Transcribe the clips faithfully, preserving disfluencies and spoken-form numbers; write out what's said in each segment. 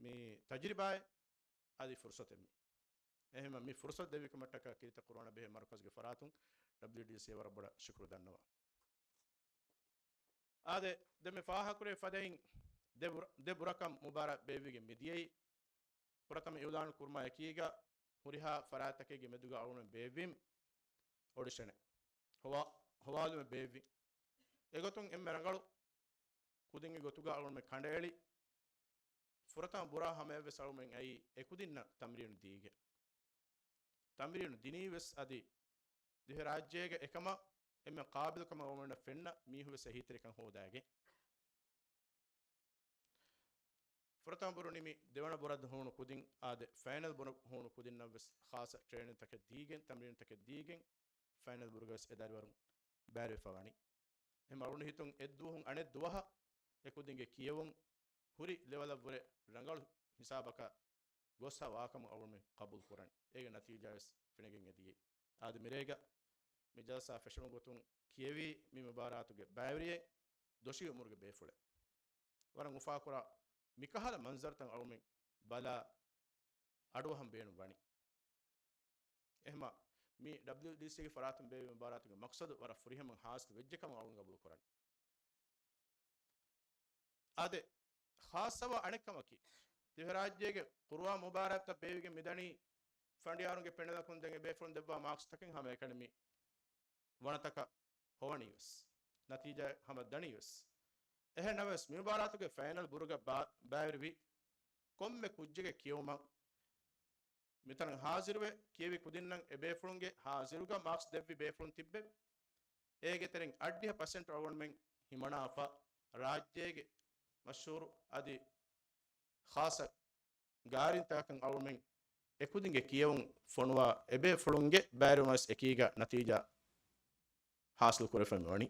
މި ތަޖުރިބާއެއް އަދި ފުރުސަތެއް މި. އެހެންވީމަ މި ފުރުސަތު ދެއްވިކަމަށްޓަކާ ކީރިތި ޤުރުއާނާ ބެހޭ މަރުކަޒުގެ ފަރާތުން ޑަބްލިއުޑީސީ ވަރަށް ބޮޑަށް ޝުކުރު ދަންނަވަން. އާދެ، ދެން މި ފާހަގަކުރެވޭ ފަދައިން ދެ ބުރަ-، ދެ ބުރަކަށް މުބާރާތް ބޭއްވިގެން މިދިޔައީ. ފުރަތަމަ އިޢުލާނު ކުރުމާ އެކީގަ ހުރިހާ ފަރާތްތަކެއްގެ މެދުގަ އަޅުގަނޑު ބޭއްވީމު އޮޑިޝަނެއް ހޮވާ-، ހޮވާލުމެއް ބޭއްވި. އެގޮތުން އެންމެ ރަނގަޅު ކުދިންގެ ގޮތުގަ އަޅުގަނޑު ކަނޑައެޅި، ފުރަތަމަ ބުރާ ހަމަޔަށްވެސް އަޅުމެން އައީ އެކުދިންނަށް ތަމްރީނު ދީގެން. ތަމްރީނު ދިނީވެސް އަދި ދިވެހިރާއްޖޭގެ އެކަމަށް އެންމެ ޤާބިލުކަމަށް އަޅުގަނޑަށް ފެންނަ މީހުންވެސް އެހީތެރިކަން ހޯދާގެން. ފުރަތަމަ ބުރު ނިމި ދެވަނަ ބުރަށް ހޫނު ކުދިން އާދެ، ފައިނަލް ބުރަށް ހޫނު ކުދިންނަށްވެސް ޚާއްޞަ ޓްރޭނިންތަކެއް ދީގެން، ތަމްރީނުތަކެއް ދީގެން، ފައިނަލް ބުރުގަވެސް އެ ދަރިވަރުން ބައިވެފަ ވަނީ. އެހެން އަޅުގަނޑު ހިތުން އެއްދުވަހުން އަނެއް ދުވަހަށް އެކުދިންގެ ކިޔެވުން ހުރި ލެވަލަށްވުރެ ރަނގަޅު ހިސާބަކަށް ގޮސްފަ ވާކަމަށް އަޅުގަނޑުމެން ޤަބޫލު ކުރަން. އޭގެ ނަތީޖާވެސް ފެނިގެން އެދިޔައީ. އާދެ، މިރޭގަ މި ޖަލްސާ ފެށުމުގެ ގޮތުން ކިޔެވީ މި މުބާރާތުގެ ބައިވެރިއެއް، ދޮށީ އުމުރުގެ ބޭފުޅެއް. ވަރަށް އުފާކުރާ މިކަހަލަ މަންޒަރުތައް އަޅުމެން ބަލާ އަޑުއަހަން ބޭނުން ވަނީ. އެހެމަ މި ޑަބްލިއުޑީސީގެ ފަރާތުން ބޭއްވި މުބާރާތުގެ މަޤްޞަދު ވަރަށް ފުރިހަމަ ހާސިލް ވެއްޖެ ކަމަށް އަޅުގަނޑު ގަބޫލު ކުރަން. އާދެ، ޚާއްޞަވާ އަނެއްކަމަކީ، ދިވެހިރާއްޖޭގެ ޤުރުއާން މުބާރާތްތައް ބޭއްވިގެން މިދަނީ ފަނޑިޔާރުންގެ ޕެނަލަކުން ދެން އެބޭފުޅުން ދެއްވާ މާކްސްތަކެއް ހަމައެކަނި މި ވަނަތަކަށް ހޮވަނީވެސް. ނަތީޖާ ހަމަ ދަނީވެސް. އެހެންނަމަވެސް، މި މުބާރާތުގެ ފައިނަލް ބުރުގަ ބާ-، ބައިވެރިވި ކޮންމެ ކުއްޖެއްގެ ކިޔެވުމަށް މިތަނަށް ހާޒިރުވެ، ކިޔެވި ކުދިންނަށް އެބޭފުޅުންގެ ހާޒިރުގަ މާކްސް ދެއްވި ބޭފުޅުން ތިއްބެވި. އޭގެ ތެރެއިން އަށްޑިހަ ޕަސެންޓް އަޅުގަނޑުމެން ހިމަނާފަ، ރާއްޖޭގެ މަޝްހޫރު އަދި ޚާއްޞަ ގާރިންތަކަކަށް އަޅުމެން އެކުދިންގެ ކިޔެވުން ފޮނުވާ އެބޭފުޅުންގެ ބައިވެރިވުމަށް އެކީގަ ނަތީޖާ ހާސިލު ކުރެވިފަ މިވަނީ.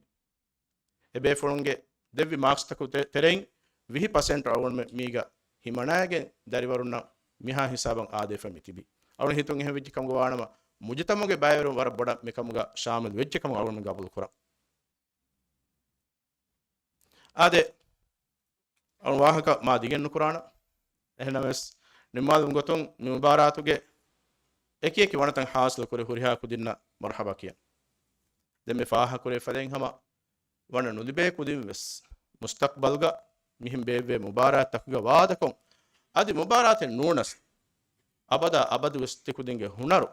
އެބޭފުޅުންގެ ދެއްވި މާކްސްތަކު ތެ-، ތެރެއިން ވިހި ޕަސެންޓް އަޅުގަނޑުމެން މީގަ ހިމަނައިގެން ދަރިވަރުންނަށް މިހާ ހިސާބަށް އާދޭފަ މިތިބީ. އަޅުގަނޑު ހިތުން އެހެން ވެއްޖެ ކަމުގަ ވާނަމަ، މުޖުތަމަޢުގެ ބައިވެރިވުން ވަރަށް ބޮޑަށް މިކަމުގަ ޝާމިލް ވެއްޖެ ކަމަށް އަޅުގަނޑު ގަބޫލު ކުރަން. އާދެ، އަޅު ވާހަކަ މާ ދިގެއް ނުކުރާނަ. އެހެނަމެސް، ނިންމާލުމުގެ ގޮތުން މި މުބާރާތުގެ އެކި އެކި ވަނަތައް ހާސިލު ކުރި ހުރިހާ ކުދިންނަށް މަރުޙަބާ ކިޔަން. ދެން މި ފާހަގަކުރެވި ފަދައިން ހަމަ ވަނަ ނުލިބޭ ކުދިން ވެސް މުސްތަޤްބަލްގަ މިހެން ބޭއްވޭ މުބާރާތްތަކުގަ ވާދަކޮށް، އަދި މުބާރާތެއް ނޫނަސް އަބަދާ އަބަދު ވެސް ތިކުދިންގެ ހުނަރު،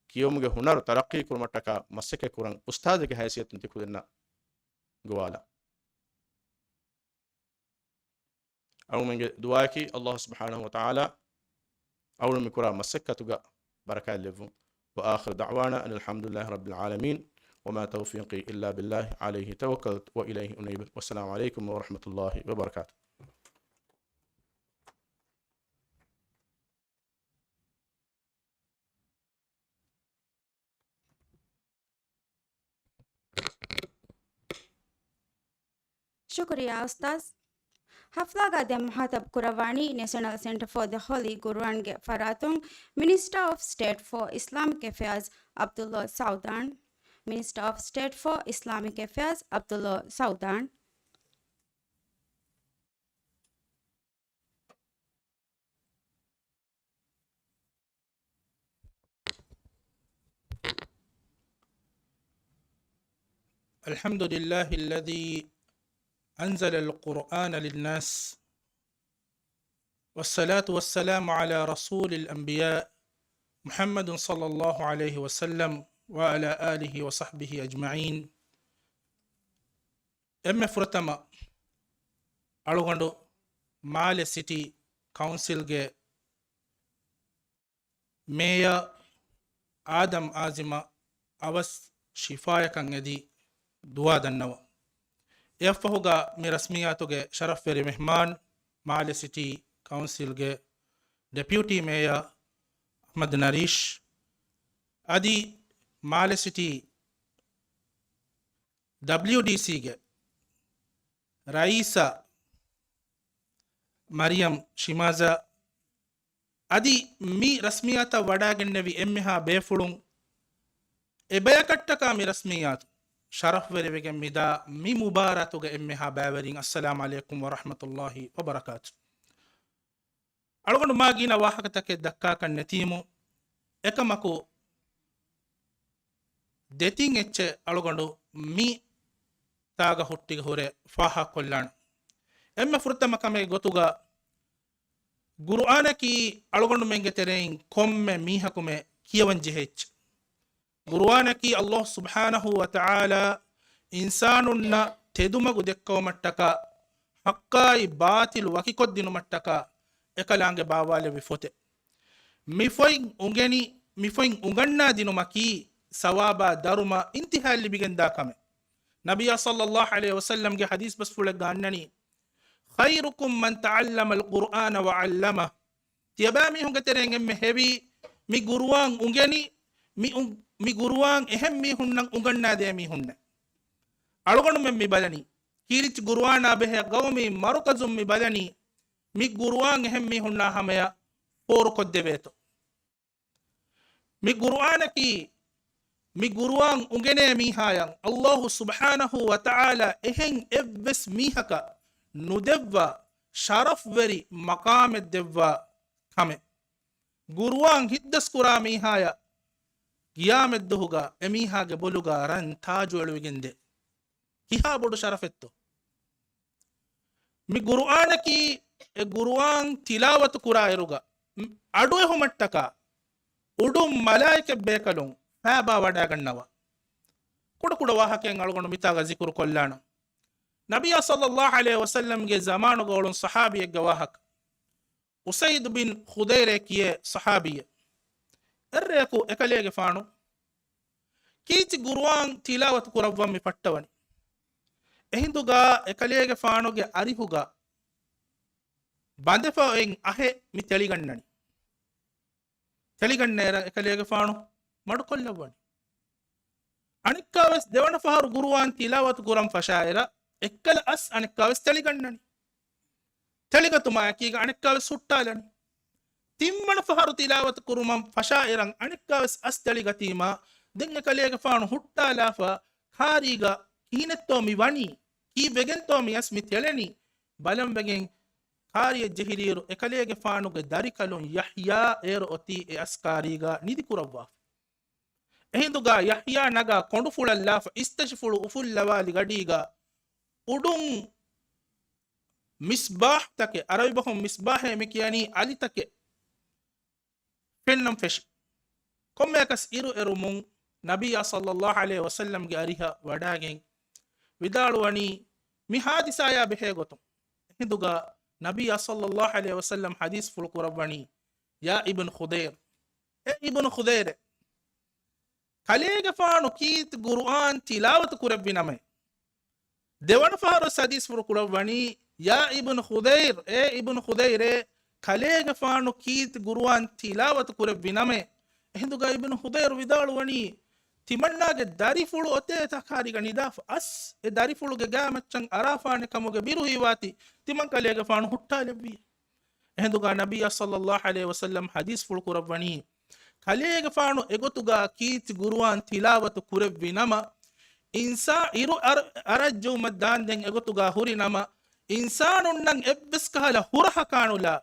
ކިޔެވުމުގެ ހުނަރު ތަރައްޤީ ކުރުމަށްޓަކާ މަސައްކަތް ކުރަން އުސްތާޛެއްގެ ހައިސިއްޔަތުން ތިކުދިންނަށް ގޮވާލަން. އަޅުމެންގެ ދުޢާއަކީ، ﷲ ސުބްޙާނަހޫ ވަތަޢާލާ އަޅުމެން ކުރާ މަސައްކަތުގަ ބަރަކާތް ލެއްވުން. وآخر دعوانا أن الحمد لله رب العالمين، وما توفيقي إلا بالله، عليه توكلت وإليه أنيب. والسلام عليكم ورحمة الله وبركاته. ޝުކުރިއްޔާ އުސްތާޛް. ޙަފްލާގަ ދެން މުޚާޠަބު ކުރައްވާނީ ނޭޝަނަލް ސެންޓަރ ފޯ ދަ ހޯލީ ޤުރުއާންގެ ފަރާތުން މިނިސްޓަރ އޮފް ސްޓޭޓް ފޯ އިސްލާމިކް އެފެއާޒް ޢަބްދުﷲ ސަޢުދާން. މިނިސްޓަރ އޮފް ސްޓޭޓް ފޯ އިސްލާމިކް އެފެއާޒް ޢަބްދުﷲ ސަޢުދާން. الحمد لله الذي أنزل القرآن للناس، والصلاة والسلام على رسول الأنبياء محمد صلى الله عليه وسلم وعلى آله وصحبه أجمعين. އެންމެ ފުރަތަމަ އަޅުގަނޑު މާލެ ސިޓީ ކައުންސިލްގެ މޭޔަރ އާދަމް އާޒިމަށް އަވަސް ޝިފާޔަކަށް އެދި ދުޢާ ދަންނަވަން. އެއަށްފަހުގަ މި ރަސްމިއްޔާތުގެ ޝަރަފްވެރި މެހްމާން މާލެ ސިޓީ ކައުންސިލްގެ ޑެޕިއުޓީ މޭޔަރ އަޙްމަދު ނަރީޝް އަދި މާލެ ސިޓީ ޑަބްލިއުޑީސީގެ ރައީސާ މަރިޔަމް ޝިމާޒާ އަދި މި ރަސްމިއްޔާތަށް ވަޑައިގެންނެވި އެންމެހާ ބޭފުޅުން، އެބަޔަކަށްޓަކާ މި ރަސްމިއްޔާތު ޝަރަފްވެރިވެގެން މިދާ މި މުބާރާތުގެ އެންމެހާ ބައިވެރިން، އައްސަލާމު ޢަލައިކުމް ވަރަޙްމަތުﷲ ވަބަރަކާތު. އަޅުގަނޑު މާ ގިނަ ވާހަކަތަކެއް ދައްކާކަށް ނެތީމު، އެކަމަކު ދެތިން އެއްޗެއް އަޅުގަނޑު މި ތާގަ ހުއްޓިގެ ހުރެ ފާހަގަކޮށްލާނަން. އެންމެ ފުރަތަމަ ކަމެއް ގޮތުގަ، ގުރުއާނަކީ އަޅުގަނޑުމެންގެ ތެރެއިން ކޮންމެ މީހަކުމެ ކިޔަވަން ޖެހޭ އެއްޗެއް. ގުރުއާނަކީ ﷲ ސުބްޙާނަހޫ ވަތަޢާލާ އިންސާނުންނަށް ތެދުމަގު ދެއްކަވުމަށްޓަކާ، ޙައްޤާއި ބާޠިލު ވަކިކޮށްދިނުމަށްޓަކާ އެކަލާނގެ ބާވާލެއްވި ފޮތެއް. މި ފޮތް އުނގެނި، މި ފޮތް އުނގަންނާ ދިނުމަކީ ސަވާބާ ދަރުމަ އިންތިހާއަށް ލިބިގެންދާ ކަމެއް. ނަބިއްޔާ ޞައްލައްލާހު ޢަލައިހި ވަސައްލަމްގެ ޙަދީޘް ބަސްފުޅެއްގަ އަންނަނީ، "خيركم من تعلم القرآن وعلمه." ތިޔަބައިމީހުންގެ ތެރެއިން އެންމެ ހެވީ މި ގުރުއާން އުނގެނި، މި އު-، މި ގުރުއާން އެހެން މީހުންނަށް އުނގަންނާދޭ މީހުންނެއް. އަޅުގަނޑުމެން މި ބަލަނީ، ކީރިތި ގުރުއާނާ ބެހޭ ގައުމީ މަރުކަޒުން މި ބަލަނީ، މި ގުރުއާން އެހެން މީހުންނާ ހަމަޔަށް ފޯރުކޮށްދެވޭތޯ. މި ގުރުއާނަކީ، މި ގުރުއާން އުނގެނޭ މީހާޔަށް ﷲ ސުބްޙާނަހޫ ވަތަޢާލާ އެހެން އެއްވެސް މީހަކަށް ނުދެއްވާ ޝަރަފްވެރި މަޤާމެއް ދެއްވާ ކަމެއް. ގުރުއާން ހިތްދަސްކުރާ މީހާޔަށް ޤިޔާމަތްދުވަހުގަ އެމީހާގެ ބޮލުގަ ރަން ތާޖު އެޅުވިގެންދޭ. ކިހާ ބޮޑު ޝަރަފެއްތޯ؟ މި ގުރުއާނަކީ، އެ ގުރުއާން ތިލާވަތު ކުރާއިރުގަ، އަޑުއެހުމަށްޓަކާ އުޑުން މަލާއިކަތް ބޭކަލުން ފައިބާ ވަޑައިގަންނަވާ. ކުޑަކުޑަ ވާހަކައެއް އަޅުގަނޑު މިތާގަ ޒިކުރު ކޮށްލާނަން. ނަބިއްޔާ ޞައްލައްލާހު ޢަލައިހި ވަސައްލަމްގެ ޒަމާނުގަ އުޅުނު ޞަޙާބީއެއްގެ ވާހަކަ. އުސައިދު ބިން ޚުދައިރޭ ކިޔޭ ޞަޙާބީއެއް. އެއްރެއަކު އެކަލޭގެފާނު ކީރިތި ގުރުއާން ތިލާވަތު ކުރައްވަން މި ފައްޓަވަނީ. އެހިނދުގަ އެކަލޭގެފާނުގެ އަރިހުގަ ބަނދެފަ އޮތް އަހެއް މި ތެޅިގަންނަނީ. ތެޅިގަންނައިރަށް އެކަލޭގެފާނު މަޑުކޮށްލައްވަނީ. އަނެއްކާވެސް ދެވަނަ ފަހަރު ގުރުއާން ތިލާވަތު ކުރަން ފަށާއިރަށް، އެއްކަލަ އަސް އަނެއްކާވެސް ތެޅިގަންނަނީ. ތެޅިގަތުމާއެކީގަ އަނެއްކާވެސް ހުއްޓާލަނީ. ތިންވަނަ ފަހަރު ތިލާވަތު ކުރުމަށް ފަށާއިރަށް އަނެއްކާވެސް އަސް ތެޅިގަތީމާ، ދެން އެކަލޭގެފާނު ހުއްޓާލާފަ ކާރީގަ ކިހިނެއްތޯ މި ވަނީ؟ ކީއްވެގެންތޯ މި އަސް މި ތެޅެނީ؟ ބަލަން ވެގެން ކާރިއަށް ޖެހިލިއިރު އެކަލޭގެފާނުގެ ދަރިކަލުން ޔަޙްޔާ އޭރު އޮތީ އެ އަސް ކާރީގަ ނިދިކުރައްވާފަ. އެހިނދުގަ ޔަޙްޔާ ނަގާ ކޮނޑުފުޅަށްލާފަ އިސްތަށިފުޅު އުފުއްލަވާލި ގަޑީގަ އުޑުން މިސްބާޙްތަކެއް، ޢަރަބި ބަހުން މިސްބާޙޭ މި ކިޔަނީ އަލިތަކެއް، ފެންނަން ފެށި. ކޮންމެއަކަސް އިރު އެރުމުން ނަބިއްޔާ ޞައްލައްލާހު ޢަލައިހި ވަސައްލަމްގެ އަރިހަށް ވަޑާގެން ވިދާޅުވަނީ މި ޙާދިސާޔާ ބެހޭ ގޮތުން. އެހިނދުގަ ނަބިއްޔާ ޞައްލައްލާހު ޢަލައިހި ވަސައްލަމް ޙަދީޘްފުޅު ކުރައްވަނީ، ޔާ އިބްނު ޚުދައިރް، އޭ އިބްނު ޚުދައިރޭ، ކަލޭގެފާނު ކީރިތި ގުރުއާން ތިލާވަތު ކުރެއްވި ނަމަ، ދެވަނަ ފަހަރު ޙަދީޘްފުޅު ކުރައްވަނީ، ޔާ އިބްނު ޚުދައިރް، އޭ އިބްނު ޚުދައިރޭ، ކަލޭގެފާނު ކީރިތި ގުރުއާން ތިލާވަތު ކުރެއްވި ނަމަ. އެހިނދުގަ އިބްނު ޚުދައިރު ވިދާޅުވަނީ، ތިމަންނާގެ ދަރިފުޅު އޮތޭ ތަކާރީގަ ނިދާފަ އަސް، އެ ދަރިފުޅުގެ ގާމައްޗަށް އަރާފާނެ ކަމުގެ ބިރު ހީވާތީ، ތިމަން ކަލޭގެފާނު ހުއްޓާލެއްވި. އެހިނދުގަ ނަބިއްޔާ ޞައްލައްލާހު ޢަލައިހި ވަސައްލަމް ޙަދީޘްފުޅު ކުރައްވަނީ، ކަލޭގެފާނު އެގޮތުގަ ކީރިތި ގުރުއާން ތިލާވަތު ކުރެއްވި ނަމަ، އިންސާ އިރު އަރ-، އަރައްޖައުމަށް ދާންދެން އެގޮތުގަ ހުރި ނަމަ، އިންސާނުންނަށް އެއްވެސް ކަހަލަ ހުރަހަކާނުލާ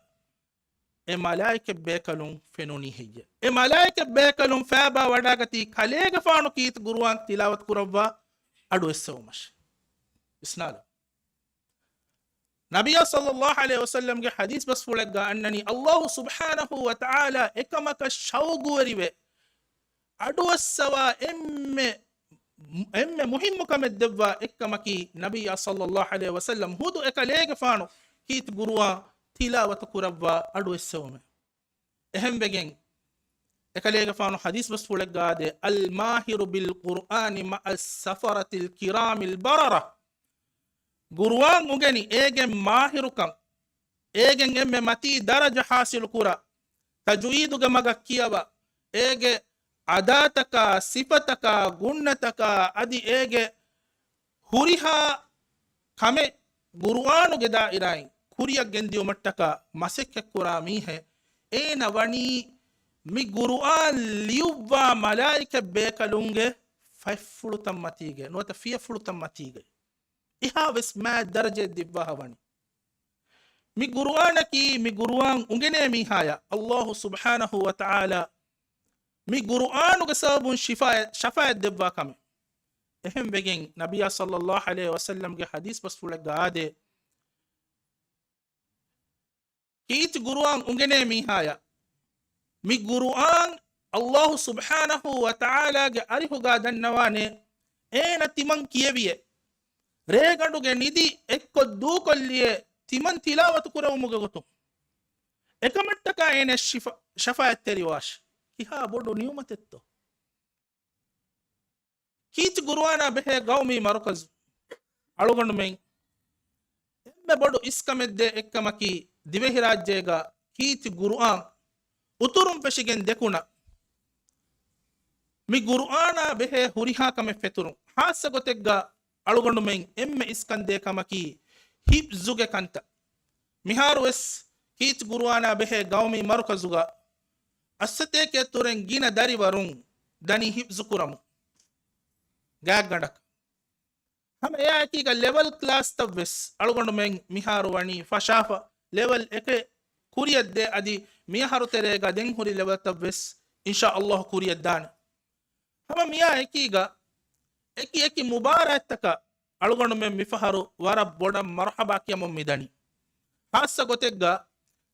އެ މަލާއިކަތް ބޭކަލުން ފެނުނީ ހެއްޔެވެ؟ އެ މަލާއިކަތް ބޭކަލުން ފައިބާ ވަޑާގަތީ ކަލޭގެފާނު ކީރިތި ގުރުއާން ތިލާވަތު ކުރައްވާ އަޑު އެއްސެވުމަށް. ވިސްނާލަ. ނަބިއްޔާ ޞައްލައްލާހު ޢަލައިހި ވަސައްލަމްގެ ޙަދީޘް ބަސްފުޅެއްގަ އަންނަނީ، ﷲ ސުބްޙާނަހޫ ވަތަޢާލާ އެކަމަކަށް ޝައުގުވެރިވެ، އަޑުއައްސަވާ އެންމެ، އެންމެ މުހިއްމު ކަމެއް ދެއްވާ އެއްކަމަކީ، ނަބިއްޔާ ޞައްލައްލާހު ޢަލައިހި ވަސައްލަމް ޚުދު އެކަލޭގެފާނު ކީރިތި ގުރުއާން ތިލާވަތު ކުރައްވާ އަޑު އެއްސެވުމެވެ. އެހެންވެގެން، އެކަލޭގެފާނު ޙަދީޘް ބަސްފުޅެއްގަ އާދޭ، الماهر بالقرآن مع السفرة الكرام البررة. ގުރުއާން އުނގެނި އޭގެ މާހިރުކަން، އޭގެން އެންމެ މަތީ ދަރަޖަ ޙާޞިލު ކުރާ، ތަޖުވީދުގެ މަގަށް ކިޔަވާ، އޭގެ އަދާތަކާ، ސިފަތަކާ، ގުންނަތަކާ، އަދި އޭގެ ހުރިހާ ކަމެއް ގުރުއާނުގެ ދާއިރާއިން ކުރިއަށް ގެންދިއުމަށްޓަކާ މަސައްކަތްކުރާ މީހެއް، އޭނަ ވަނީ މި ގުރުއާން ލިޔުއްވާ މަލާއިކަތް ބޭކަލުންގެ ފަތްފުޅުތައް މަތީގައި، ނުވަތަ ފިޔަފުޅުތައް މަތީގައި. އެހާވެސް މާތް ދަރަޖައެއް ދިއްވާހަ ވަނީ. މި ޤުރުއާނަކީ މި ޤުރުއާން އުނގެނޭ މީހާޔަށް ﷲ ސުބްޙާނަހޫ ވަތަޢާލާ މި ޤުރުއާނުގެ ސަބަބުން ޝިފާ، ޝަފާޢަތް ދެއްވާ ކަމެއް. އެހެންވެގެން ނަބިއްޔާ ޞައްލައްލާހު ޢަލައިހި ވަސައްލަމްގެ ޙަދީޘް ބަސްފުޅެއްގަ އާދޭ، ކީރިތި ޤުރުއާން އުނގެނޭ މީހާޔަށް މި ޤުރުއާން ﷲ ސުބްޙާނަހޫ ވަތަޢާލާގެ އަރިހުގަ ދަންނަވާނެ، އޭނަ ތިމަން ކިޔެވިއޭ، ރޭގަނޑުގެ ނިދި އެއްކޮށް ދޫކޮށްލިއޭ، ތިމަން ތިލާވަތު ކުރެވުމުގެ ގޮތުން. އެކަމަށްޓަކާ އޭނަ ޝިފަ-، ޝަފާޢަތްތެރިވާށި. ކިހާ ބޮޑު ނިޢުމަތެއްތޯ؟ ކީރިތި ޤުރުއާނާ ބެހޭ ޤައުމީ މަރުކަޒު އަޅުގަނޑުމެން އެންމެ ބޮޑު އިސްކަމެއްދޭ އެއްކަމަކީ، ދިވެހިރާއްޖޭގަ ކީރިތި ޤުރުއާން އުތުރުން ފެށިގެން ދެކުނަ މި ޤުރުއާނާ ބެހޭ ހުރިހާ ކަމެއް ފެތުރުން. ޚާއްޞަ ގޮތެއްގަ އަޅުގަނޑުމެން އެންމެ އިސްކަންދޭ ކަމަކީ ޙިފްޒުގެ ކަންތައް. މިހާރުވެސް ކީރިތި ޤުރުއާނާ ބެހޭ ޤައުމީ މަރުކަޒުގަ އަށްސަތޭކައަށް ތުރެން ގިނަ ދަރިވަރުން ދަނީ ޙިފްޒު ކުރަމުން ގާތްގަނޑަކަށް. ހަމަ އެއާ އެކީގަ ލެވެލް ކްލާސްތައް ވެސް އަޅުގަނޑުމެން މިހާރު ވަނީ ފަށާފަ، ލެވެލް އެކެއް ކުރިއަށްދޭ. އަދި މިއަހަރު ތެރޭގަ ދެން ހުރި ލެވެލްތައް ވެސް އިންޝާ ﷲ ކުރިއަށްދާނެ. ހަމަ މިއާ އެކީގަ އެކި އެކި މުބާރާތްތަކަށް އަޅުގަނޑުމެން މިފަހަރު ވަރަށް ބޮޑަށް މަރުޙަބާ ކިޔަމުން މިދަނީ. ޚާއްޞަ ގޮތެއްގަ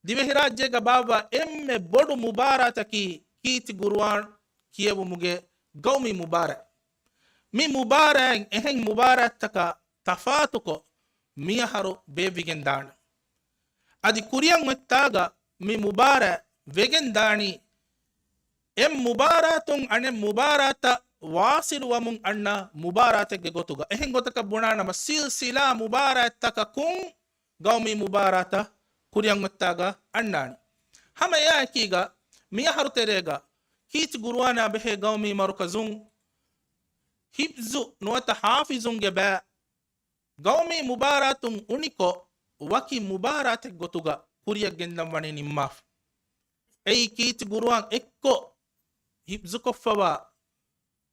ދިވެހިރާއްޖޭގަ ބާއްވާ އެންމެ ބޮޑު މުބާރާތަކީ ކީރިތި ޤުރުއާން ކިޔެވުމުގެ ޤައުމީ މުބާރާތް. މި މުބާރާތް އެހެން މުބާރާތްތަކާ ތަފާތުކޮށް މިއަހަރު ބޭއްވިގެން ދާނެ. އަދި ކުރިއަށް އޮތްތާގަ މި މުބާރާތް ވެގެން ދާނީ އެއް މުބާރާތުން އަނެއް މުބާރާތަށް ވާޞިލުވަމުން އަންނަ މުބާރާތެއްގެ ގޮތުގަ. އެހެން ގޮތަކަށް ބުނާނަމަ، ސިލްސިލާ މުބާރާތްތަކަކުން ޤައުމީ މުބާރާތަށް ކުރިއަށް އޮތްތާގަ އަންނާނެ. ހަމަ އެއާ އެކީގަ މިއަހަރު ތެރޭގަ ކީރިތި ޤުރުއާނާ ބެހޭ ޤައުމީ މަރުކަޒުން ޙިފްޒު ނުވަތަ ޙާފިޒުންގެ ބައި ޤައުމީ މުބާރާތުން އުނިކޮށް، ވަކި މުބާރާތެއް ގޮތުގަ ކުރިއަށް ގެންދަން ވަނީ ނިންމާފަ. އެއީ ކީރިތި ޤުރުއާން އެއްކޮށް ޙިފްޒުކޮށްފަވާ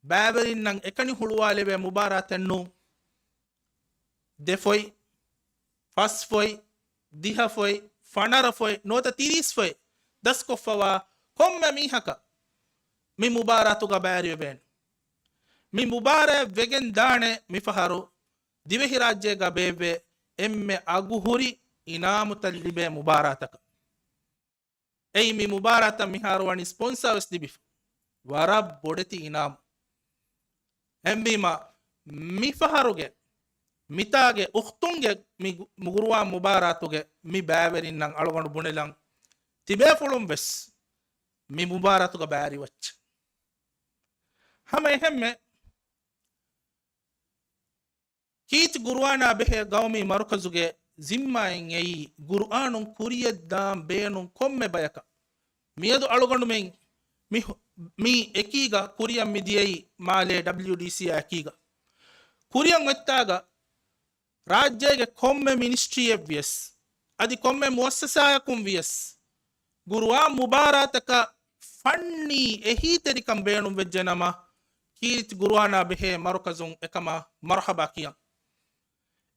ބައިވެރިންނަށް އެކަނި ހުޅުވާލެވޭ މުބާރާތެއް ނޫން. ދެ ފޮތް، ފަސް ފޮތް، ދިހަ ފޮތް، ފަނަރަ ފޮތް، ނުވަތަ ތިރީސް ފޮތް ދަސްކޮށްފަވާ ކޮންމެ މީހަކަށް މި މުބާރާތުގަ ބައިވެރިވެވޭނެ. މި މުބާރާތް ވެގެން ދާނެ މިފަހަރު ދިވެހިރާއްޖޭގަ ބޭއްވޭ އެންމެ އަގުހުރި އިނާމުތައް ލިބޭ މުބާރާތަކަށް. އެއީ މި މުބާރާތަށް މިހާރު ވަނީ ސްޕޮންސާ ވެސް ލިބިފަ. ވަރަށް ބޮޑެތި އިނާމު. އެހެންވީމަ، މިފަހަރުގެ މިތާގެ އުޚްތުންގެ މި ޤުރުއާން މުބާރާތުގެ މި ބައިވެރިންނަށް އަޅުގަނޑު ބުނެލަން، ތިބޭފުޅުން ވެސް މި މުބާރާތުގަ ބައިވެރިވައްޗޭ. ހަމަ އެހެންމެ ކީރިތި ޤުރުއާނާ ބެހޭ ޤައުމީ މަރުކަޒުގެ ޒިންމާއިން އެއީ، ޤުރުއާނުން ކުރިއަށްދާން ބޭނުން ކޮންމެ ބަޔަކަށް މިއަދު އަޅުގަނޑުމެން މި، މި އެކީގަ ކުރިއަށް މި ދިޔައީ މާލޭ ޑަބްލިޔުޑީސީއާ އެކީގަ. ކުރިއަށް އޮތްތާގަ ރާއްޖޭގެ ކޮންމެ މިނިސްޓްރީއެއް ވިޔަސް، އަދި ކޮންމެ މުއައްސަސާއަކުން ވިޔަސް، ޤުރުއާން މުބާރާތަކަށް ފަންނީ އެހީތެރިކަން ބޭނުންވެއްޖެ ނަމަ، ކީރިތި ޤުރުއާނާ ބެހޭ މަރުކަޒުން އެކަމަށް މަރުޙަބާ ކިޔަން.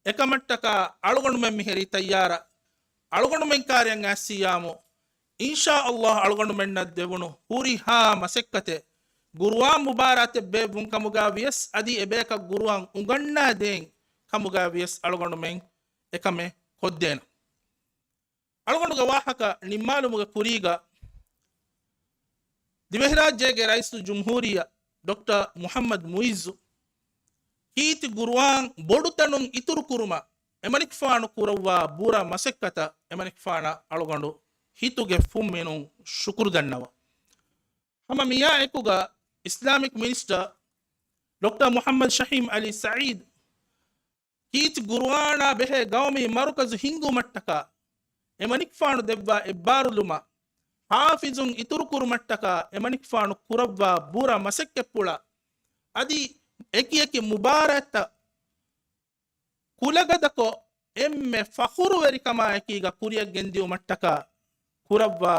އެކަމަށްޓަކާ އަޅުގަނޑުމެން މިހިރީ ތައްޔާރަށް. އަޅުގަނޑުމެން ކާރިއަށް އައިސްޔާމު، އިންޝާ ﷲ އަޅުގަނޑުމެންނަށް ދެވުނު ހުރިހާ މަސައްކަތެއް، ޤުރުއާން މުބާރާތެއް ބޭއްވުން ކަމުގަ ވިޔަސް، އަދި އެބަޔަކަށް ޤުރުއާން އުނގަންނާދޭން ކަމުގަ ވިޔަސް، އަޅުގަނޑުމެން އެކަމެއް ކޮށްދޭނަން. އަޅުގަނޑުގެ ވާހަކަ ނިންމާލުމުގެ ކުރީގަ، ދިވެހިރާއްޖޭގެ ރައީސުލްޖުމްހޫރިއްޔާ ޑޮކްޓަރ މުޙައްމަދު މުޢިއްޒު ކީރިތި ޤުރުއާން ބޮޑުތަނުން އިތުރު ކުރުމަށް އެމަނިކުފާނު ކުރައްވާ ބުރަ މަސައްކަތަށް އެމަނިކުފާނަށް އަޅުގަނޑު ހިތުގެ ފުންމިނުން ޝުކުރު ދަންނަވަން. ހަމަ މިއާ އެކުގަ އިސްލާމިކް މިނިސްޓަރ ޑޮކްޓަރ މުޙައްމަދު ޝަހީމް ޢަލީ ސަޢީދު ކީރިތި ޤުރުއާނާ ބެހޭ ޤައުމީ މަރުކަޒު ހިންގުމަށްޓަކާ އެމަނިކުފާނު ދެއްވާ އެއްބާރުލުމަށް، ޙާފިޒުން އިތުރުކުރުމަށްޓަކާ އެމަނިކުފާނު ކުރައްވާ ބުރަ މަސައްކަތްޕުޅަށް، އަދި އެކި އެކި މުބާރާތްތައް ކުލަގަދަކޮށް، އެންމެ ފަޚުރުވެރިކަމާ އެކީގަ ކުރިއަށް ގެންދިއުމަށްޓަކާ ކުރައްވާ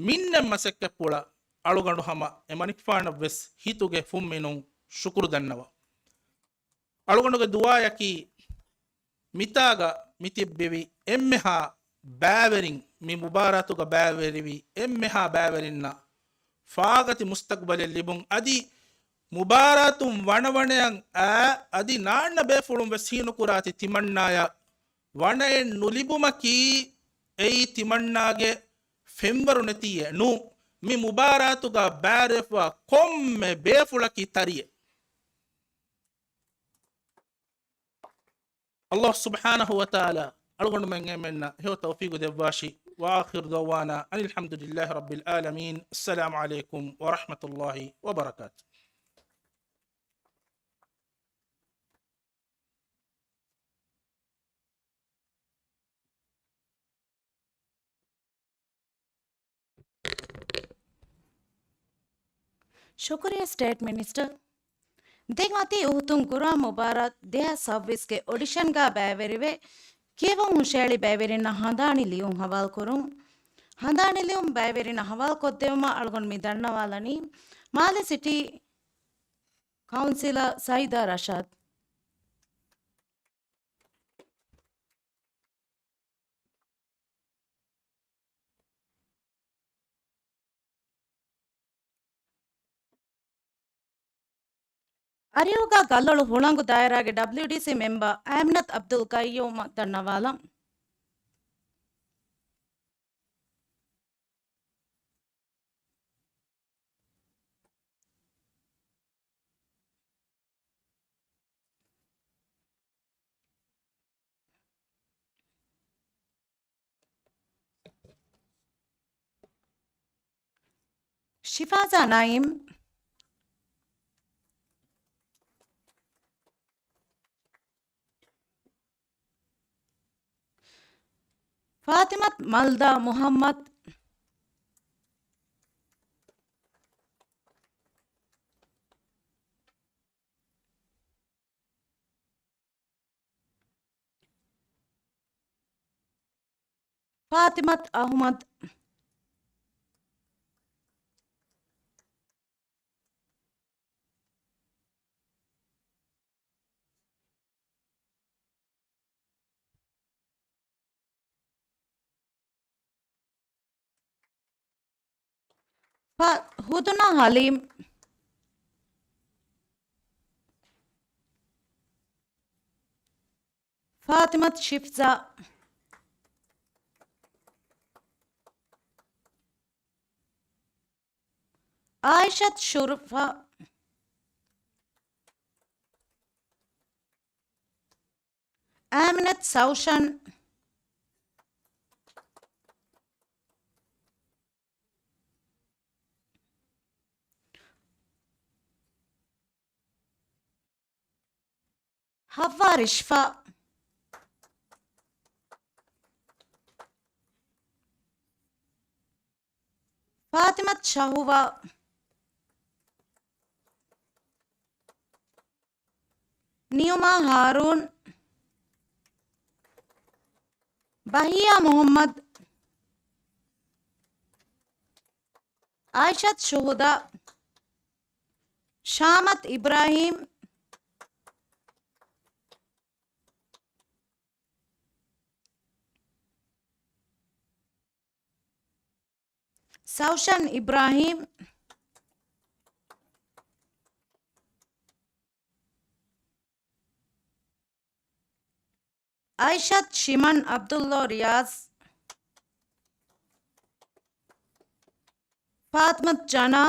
މިންނެތް މަސައްކަތްޕުޅަށް އަޅުގަނޑު ހަމަ އެމަނިކުފާނަށް ވެސް ހިތުގެ ފުންމިނުން ޝުކުރު ދަންނަވަން. އަޅުގަނޑުގެ ދުޢާއަކީ، މިތާގަ މިތިއްބެވި އެންމެހާ ބައިވެރިން، މި މުބާރާތުގަ ބައިވެރިވި އެންމެހާ ބައިވެރިންނަށް ފާގަތި މުސްތަގްބަލެއް ލިބުން، އަދި މުބާރާތުން ވަނަވަނަޔަށް އާ، އަދި ނާންނަ ބޭފުޅުން ވެސް ހީނުކުރާތި ތިމަންނާޔަށް ވަނައެއް ނުލިބުމަކީ، އެއީ ތިމަންނާގެ ފެންވަރު ނެތީއެއް ނޫ. މި މުބާރާތުގަ ބައިވެރިވެފަ ކޮންމެ ބޭފުޅަކީ ތަރިއެއް. ﷲ ސުބްޙާނަހޫ ވަތަޢާލާ އަޅުގަނޑުމެން އެންމެންނަށް ހެޔޮ ތައުފީގު ދެއްވާށި. وآخر دعوانا أن الحمد لله رب العالمين. السلام عليكم ورحمة الله وبركاته. ޝުކުރިއްޔާ ސްޓޭޓް މިނިސްޓަރ. ދެން އޮތީ އުހުދުން ގުރާން މުބާރާތް ދެހާސް ސައްބީސްގެ އޮޑިޝަންގަ ބައިވެރިވެ، ކިޔަވަން ހުށައެޅި ބައިވެރިންނަށް ހަނދާނީ ލިޔުން ހަވާލުކުރުން. ހަނދާނީ ލިޔުން ބައިވެރިންނަށް ހަވާލުކޮށްދެވުމަށް އަޅުގަނޑު މި ދަންނަވާލަނީ މާލެ ސިޓީ ކައުންސިލަރ ސައީދާ ރަޝާދް. އަރިހުގަ ގަލޮޅު ހުޅަނގު ދާއިރާގެ ޑަބްލިއުޑީސީ މެމްބަރ އާމިނަތު އަބްދުލް ގައްޔޫމަށް ދަންނަވާލަން. ޝިފާޒާ ނައީމް. ފާތިމަތު މަލްދާ މުޙައްމަދު. ފާތިމަތު އަޙްމަދު. ފ، ހުދުނާ ޙަލީމް. ފާތިމަތު ޝިފްޒާ. އާއިޝަތު ޝުރުފާ. އާމިނަތު ސައުޝަން. ޙައްވާ ރިޝްފާ. ފާތިމަތު ޝަހުވާ. ނިއުމާ ހާރޫން. ބަހިއްޔާ މުޙައްމަދު. އާއިޝަތު ޝުހުދާ. ޝާމަތު އިބްރާހީމް. ސައުޝަން އިބްރާހީމް. އައިޝަތު ޝިމަން ޢަބްދުﷲ ރިޔާޒް. ފާތިމަތު ޖަނާ.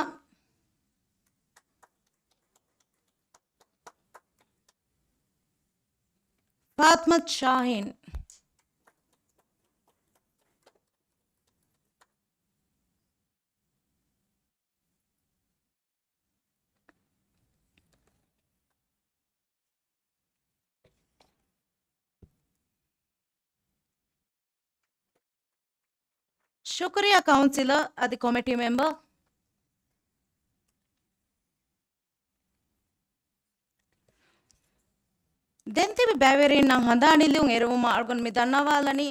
ފާތިމަތު ޝާހީން. ޝުކުރިއްޔާ ކައުންސިލަރ އަދި ކޮމިޓީ މެމްބަރ. ދެން ތިބި ބައިވެރިންނަށް ހަނދާނީ ލިޔުން އެރުވުމަށް އަޅުގަނޑު މި ދަންނަވާލަނީ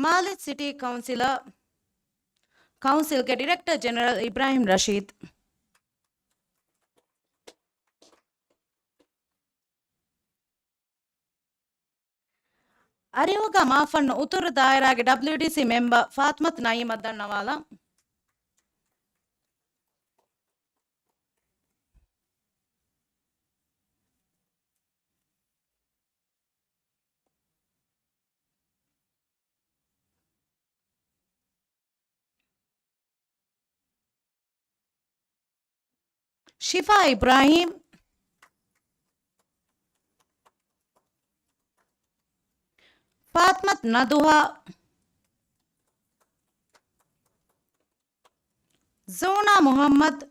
މާލެ ސިޓީ ކައުންސިލަރ، ކައުންސިލްގެ ޑިރެކްޓަރ ޖެނެރަލް އިބްރާހިމް ރަޝީދު. އަރިހުގަ މާފަންނު އުތުރު ދާއިރާގެ ޑަބްލިއުޑީސީ މެމްބަރ ފާތުމަތު ނައީމަށް ދަންނަވާލަން. ޝިފާ އިބްރާހީމް، ފާތުމަތު ނަދުހާ، ޒޫނާ މުޙައްމަދު،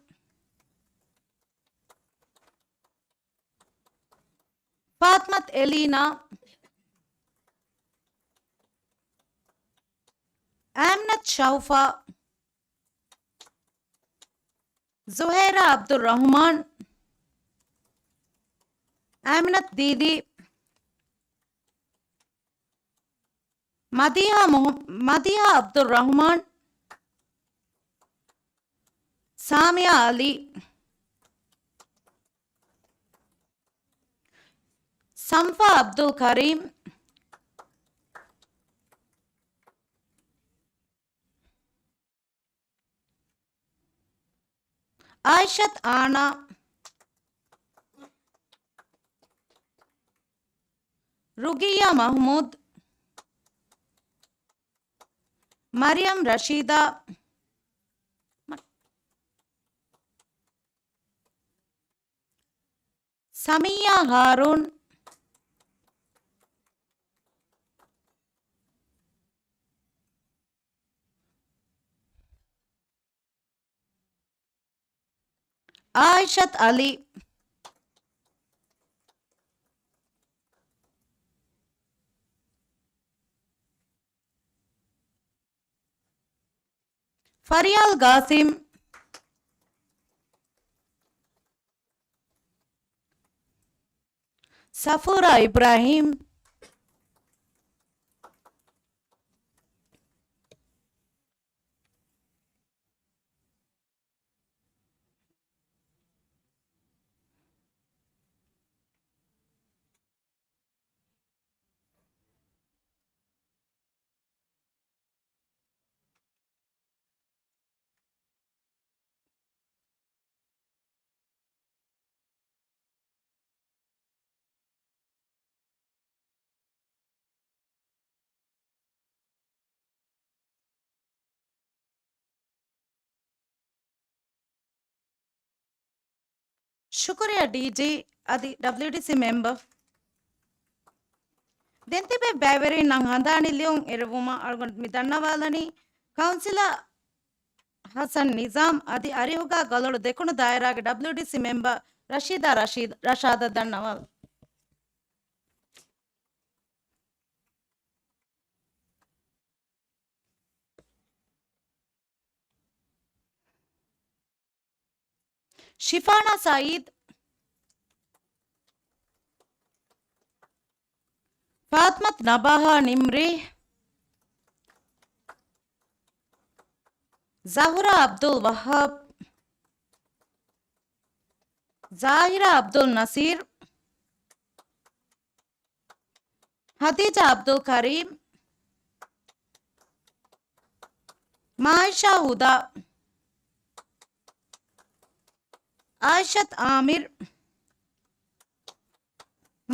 ފާތުމަތު އެލީނާ، އާމިނަތު ޝައުފާ، ޒުހޭރާ ޢަބްދުއްރަޙުމާން، އާމިނަތު ދީދީ، މަދީޙާ މުޙަ-، މަދީޙާ ޢަބްދުއްރަޙުމާން، ސާމިޔާ ޢަލީ، ސަންފާ ޢަބްދުލް ކަރީމް، އާއިޝަތު އާނާ، ރުގިއްޔާ މަޙްމޫދު، މަރިޔަމް ރަޝީދާ، ސަމިއްޔާ ހާރޫން، އާއިޝަތު ޢަލީ، ފަރިޔާލް ގާސިމް، ސަފޫރާ އިބްރާހީމް، ޝުކުރިއްޔާ ޑީޖީ އަދި ޑަބްލިއުޑީސީ މެމްބަރ. ދެން ތިބޭ ބައިވެރިންނަށް ހަނދާނީ ލިޔުން އެރުވުމަށް އަޅުގަނޑު މި ދަންނަވާލަނީ ކައުންސިލަރ ހަސަން ނިޒާމް އަދި އަރިހުގަ ގަލޮޅު ދެކުނު ދާއިރާގެ ޑަބްލިއުޑީސީ މެމްބަރ ރަޝީދާ ރަޝީދް، ރަޝާދަށް ދަންނަވާލަން. ޝިފާނާ ސައީދު، ފާތުމަތު ނަބާހާ ނިމްރީ، ޒަހުރާ ޢަބްދުލް ވައްހާބް، ޒާހިރާ ޢަބްދުލް ނަސީރު، ހަދީޖާ ޢަބްދުލް ކަރީމް، މާއިޝާ ހުދާ، އާއިޝަތު އާމިރު،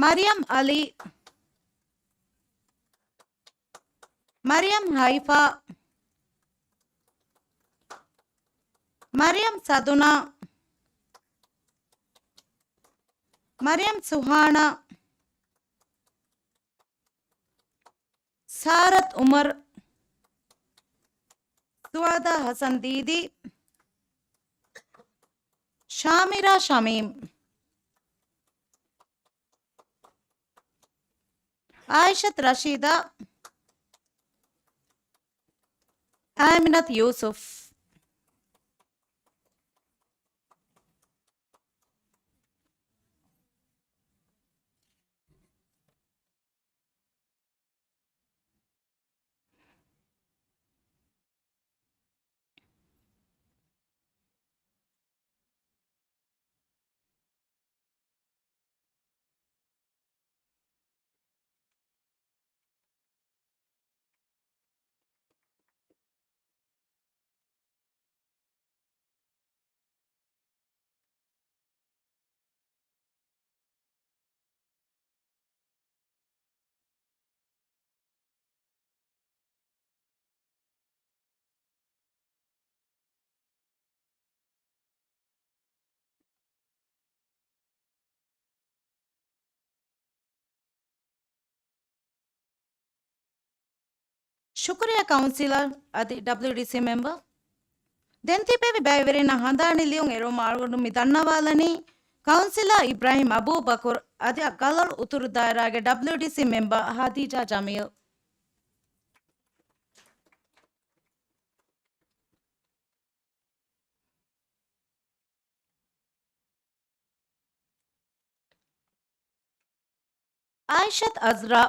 މަރިޔަމް ޢަލީ، މަރިޔަމް ހައިފާ، މަރިޔަމް ސަދުނާ، މަރިޔަމް ސުހާނާ، ސާރަތު އުމަރު، ސުވާދާ ޙަސަން ދީދީ، ޝާމިރާ ޝަމީމް، އާއިޝަތު ރަޝީދާ، އާމިނަތު ޔޫސުފް. ޝުކުރިއްޔާ ކައުންސިލަރ އަދި ޑަބްލިއުޑީސީ މެމްބަރ. ދެން ތިބެވި ބައިވެރިންނަށް ހަނދާނީ ލިޔުން އެރުވުމަށް އަޅުގަނޑު މި ދަންނަވާލަނީ، ކައުންސިލަރ އިބްރާހިމް އަބޫބަކުރު އަދި ކަލަރު އުތުރު ދާއިރާގެ ޑަބްލިއުޑީސީ މެމްބަރ ހަދީޖާ ޖަމީލް. އާއިޝަތު އަޒްރާ،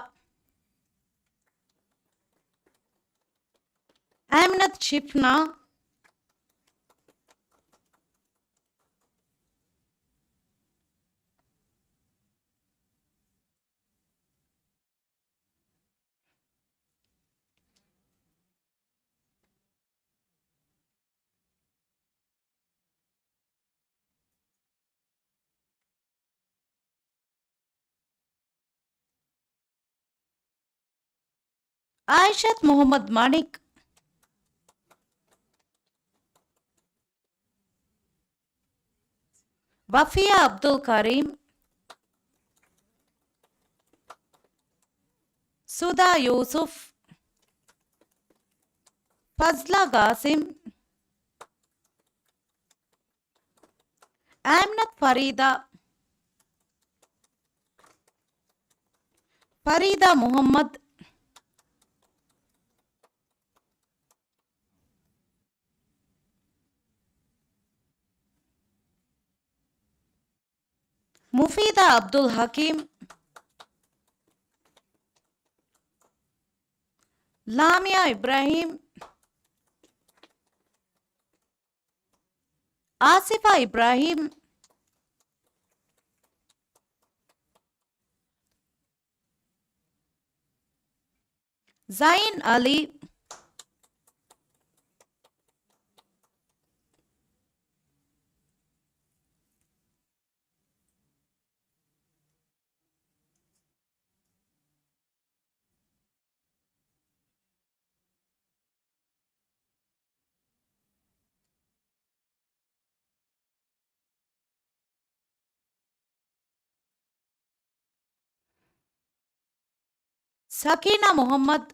އާމިނަތު ޝިފްނާ، އާއިޝަތު މުޙައްމަދު މަނިކް، ވަފިޔާ އަބްދުލް ކަރީމް، ސުދާ ޔޫސުފް، ފަޒްލާ ގާސިމް، އާމިނަތު ފަރީދާ، ފަރީދާ މުޙައްމަދު، މުފީދާ އަބްދުލް ޙަކީމް، ލާމިޔާ އިބްރާހީމް، އާސިފާ އިބްރާހީމް، ޒައިން އަލީ، ސަކީނާ މުޙައްމަދު،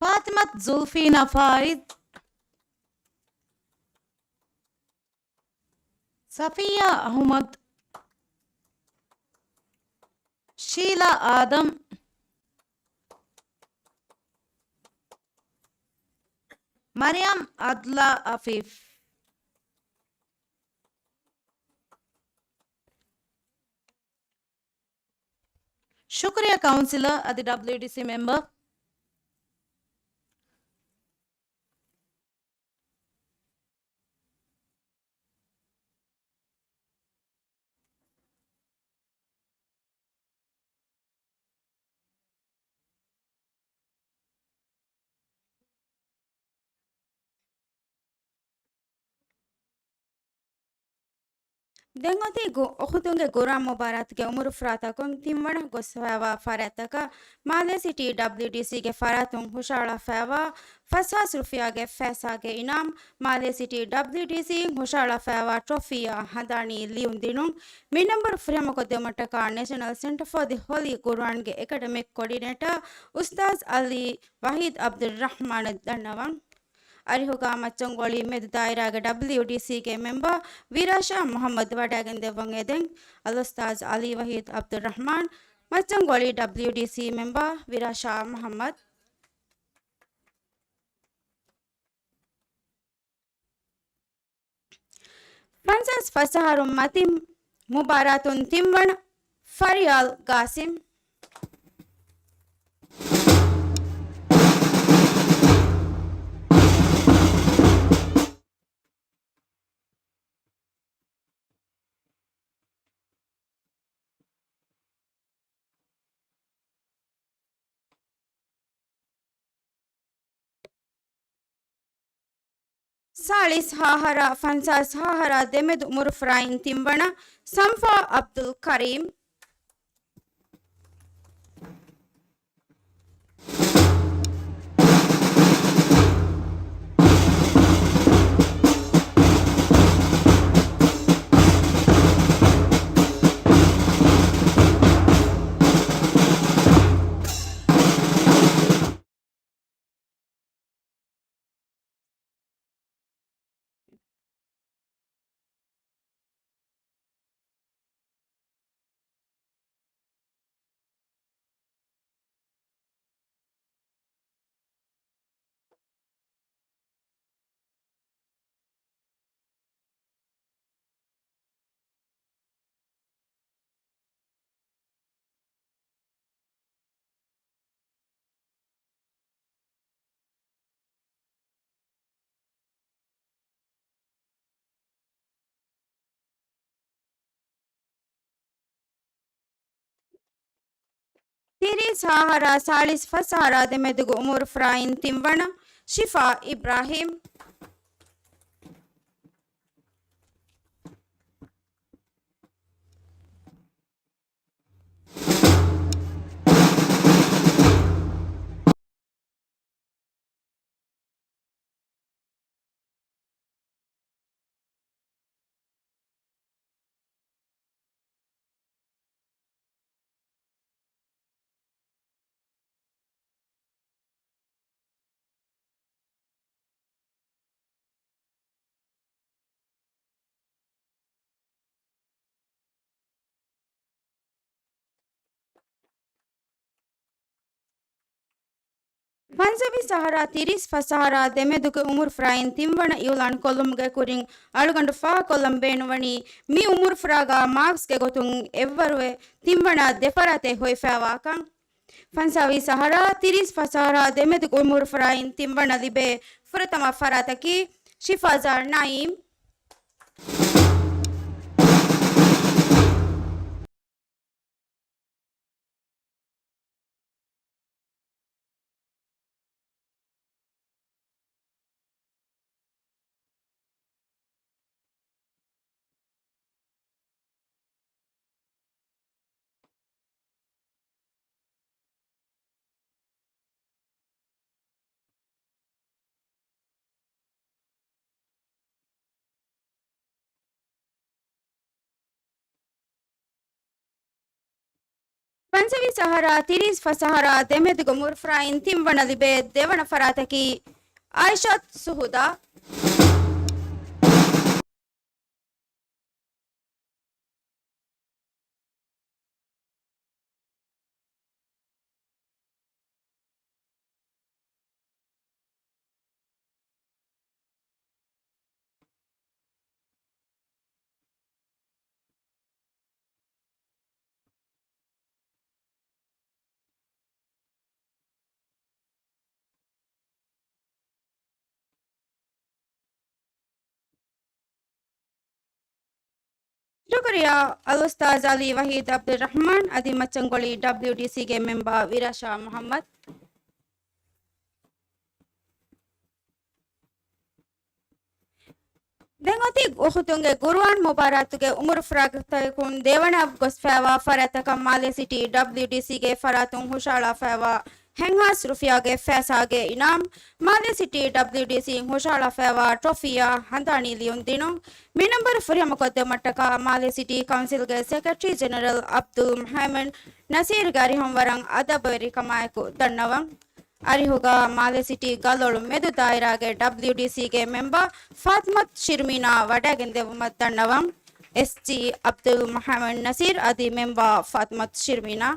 ފާތިމަތު ޒުލްފީނާ ފާއިޒް، ސަފިއްޔާ އަޙުމަދު، ޝީލާ އާދަމް، މަރިޔަމް އަދްލާ އަފީފް. ޝުކުރިއްޔާ ކައުންސިލަރ އަދި ޑަބްލިއުޑީސީ މެމްބަރ. ދެން އޮތީ ގު-، އުޚުދުންގެ ގުރުއާން މުބާރާތުގެ އުމުރު ފުރާތަކުން ތިންވަނަ ގޮސްފައިވާ ފަރާތްތަކަށް މާލޭ ސިޓީ ޑަބްލިއުޑީސީގެ ފަރާތުން ހުށަހަޅާފައިވާ ފަސް ހާސް ރުފިޔާގެ ފައިސާގެ އިނާމް، މާލޭ ސިޓީ ޑަބްލިއުޑީސީއިން ހުށަހަޅާފައިވާ ޓްރޮފީއާ ހަނދާނީ ލިޔުން ދިނުން. މި ނަންބަރު ފުރިހަމަކޮށްދެވުމަށްޓަކާ ނޭޝަނަލް ސެންޓަރ ފޯ ދި ހޯލީ ގުރުއާންގެ އެކަޑަމިކް ކޯޑިނޭޓަރ އުސްތާޒް އަލީ ވަހީދް އަބްދުއްރަޙްމާނަށް ދަންނަވަން. އަރިހުގަ މައްޗަންގޮޅި މެދު ދާއިރާގެ ޑަބްލިއުޑީސީގެ މެމްބަރ ވިރާޝާ މުޙައްމަދު ވަޑައިގެންދެއްވަން އެދެން. އަލްއުސްތާޒް އަލީ ވަހީދް އަބްދުއްރަޙްމާން، މައްޗަންގޮޅި ޑަބްލިއުޑީސީ މެމްބަރ ވިރާޝާ މުޙައްމަދު. ފަންސާސް ފަސް އަހަރުން މަތިން މުބާރާތުން ތިންވަނަ، ފަރިޔާލް ގާސިމް. ސާޅީސް ހަ އަހަރާ ފަންސާސް ހަ އަހަރާ ދެމެދު އުމުރުފުރާއިން ތިންވަނަ، ސަންފާ އަބްދުލް ކަރީމް. ތިރީސް އަހަރާ ސާޅީސް ފަސް އަހަރާ ދެމެދުގެ އުމުރު ފުރާއިން ތިންވަނަ ޝިފާ އިބްރާހިމް. ފަންސަވީސް އަހަރާ ތިރީސް ފަސް އަހަރާ ދެމެދުގެ އުމުރުފުރާއިން ތިންވަނަ އިއުލާން ކޮށްލުމުގެ ކުރިން އަޅުގަނޑު ފާހަގަކޮށްލަން ބޭނުންވަނީ މި އުމުރުފުރާގާ މާކްސްގެ ގޮތުން އެއްވަރުވެ ތިންވަނަ ދެ ފަރާތެއް ހޮވިފައިވާކަން. ފަންސަވީސް އަހަރާ ތިރީސް ފަސް އަހަރާ ދެމެދުގެ އުމުރުފުރާއިން ތިންވަނަ ލިބޭ ފުރަތަމަ ފަރާތަކީ ޝިފާޒާ ނައީމް. ފަންސަވީސް އަހަރާ ތިރީސް ފަސް އަހަރާ ދެމެދުގެ އުމުރުފުރާއިން ތިންވަނަ ލިބޭ ދެވަނަ ފަރާތަކީ އާއިޝަތު ސުހުދާ. ޝުކުރިއްޔާ އަލްއުސްތާޛް އަލީ ވަހީދު ޢަބްދުއްރަޙްމާން އަދި މައްޗަންގޮޅި ޑަބްލިޔުޑީސީގެ މެމްބާ ވިރާޝާ މުޙައްމަދު. ދެން އޮތީ އުޚުތުންގެ ޤުރުއާން މުބާރާތުގެ އުމުރު ފުރާގަތަކުން ދެވަނަ ގޮސްފައިވާ ފަރާތްތަކަށް މާލޭ ސިޓީ ޑަބްލިޔުޑީސީގެ ފަރާތުން ހުށަހަޅާފައިވާ ހަތްހާސް ރުފިޔާގެ ފައިސާގެ އިނާމް މާލޭ ސިޓީ ޑަބްލިޔުޑީސީން ހުށަހަޅާފައިވާ ޓްރޮފީއާ ހަނދާނީ ލިޔުން ދިނުން. މި ނަންބަރު ފުރިހަމަކޮށްދެއްވުމަށްޓަކާ މާލޭ ސިޓީ ކައުންސިލްގެ ސެކްރެޓަރީ ޖެނެރަލް ޢަބްދުލް މުޙައްމަދު ނަސީރުގެ އަރިހުން ވަރަށް އަދަބުވެރިކަމާއެކު ދަންނަވަން. އަރިހުގަ މާލޭ ސިޓީ ގަލޮޅު މެދު ދާއިރާގެ ޑަބްލިޔުޑީސީގެ މެމްބާ ފާތިމަތު ޝިރްމީނާ ވަޑައިގެންދެއްވުމަށް ދަންނަވަން. އެސްޖީ ޢަބްދުލް މުޙައްމަދު ނަސީރު އަދި މެމްބާ ފާތިމަތު ޝިރްމީނާ.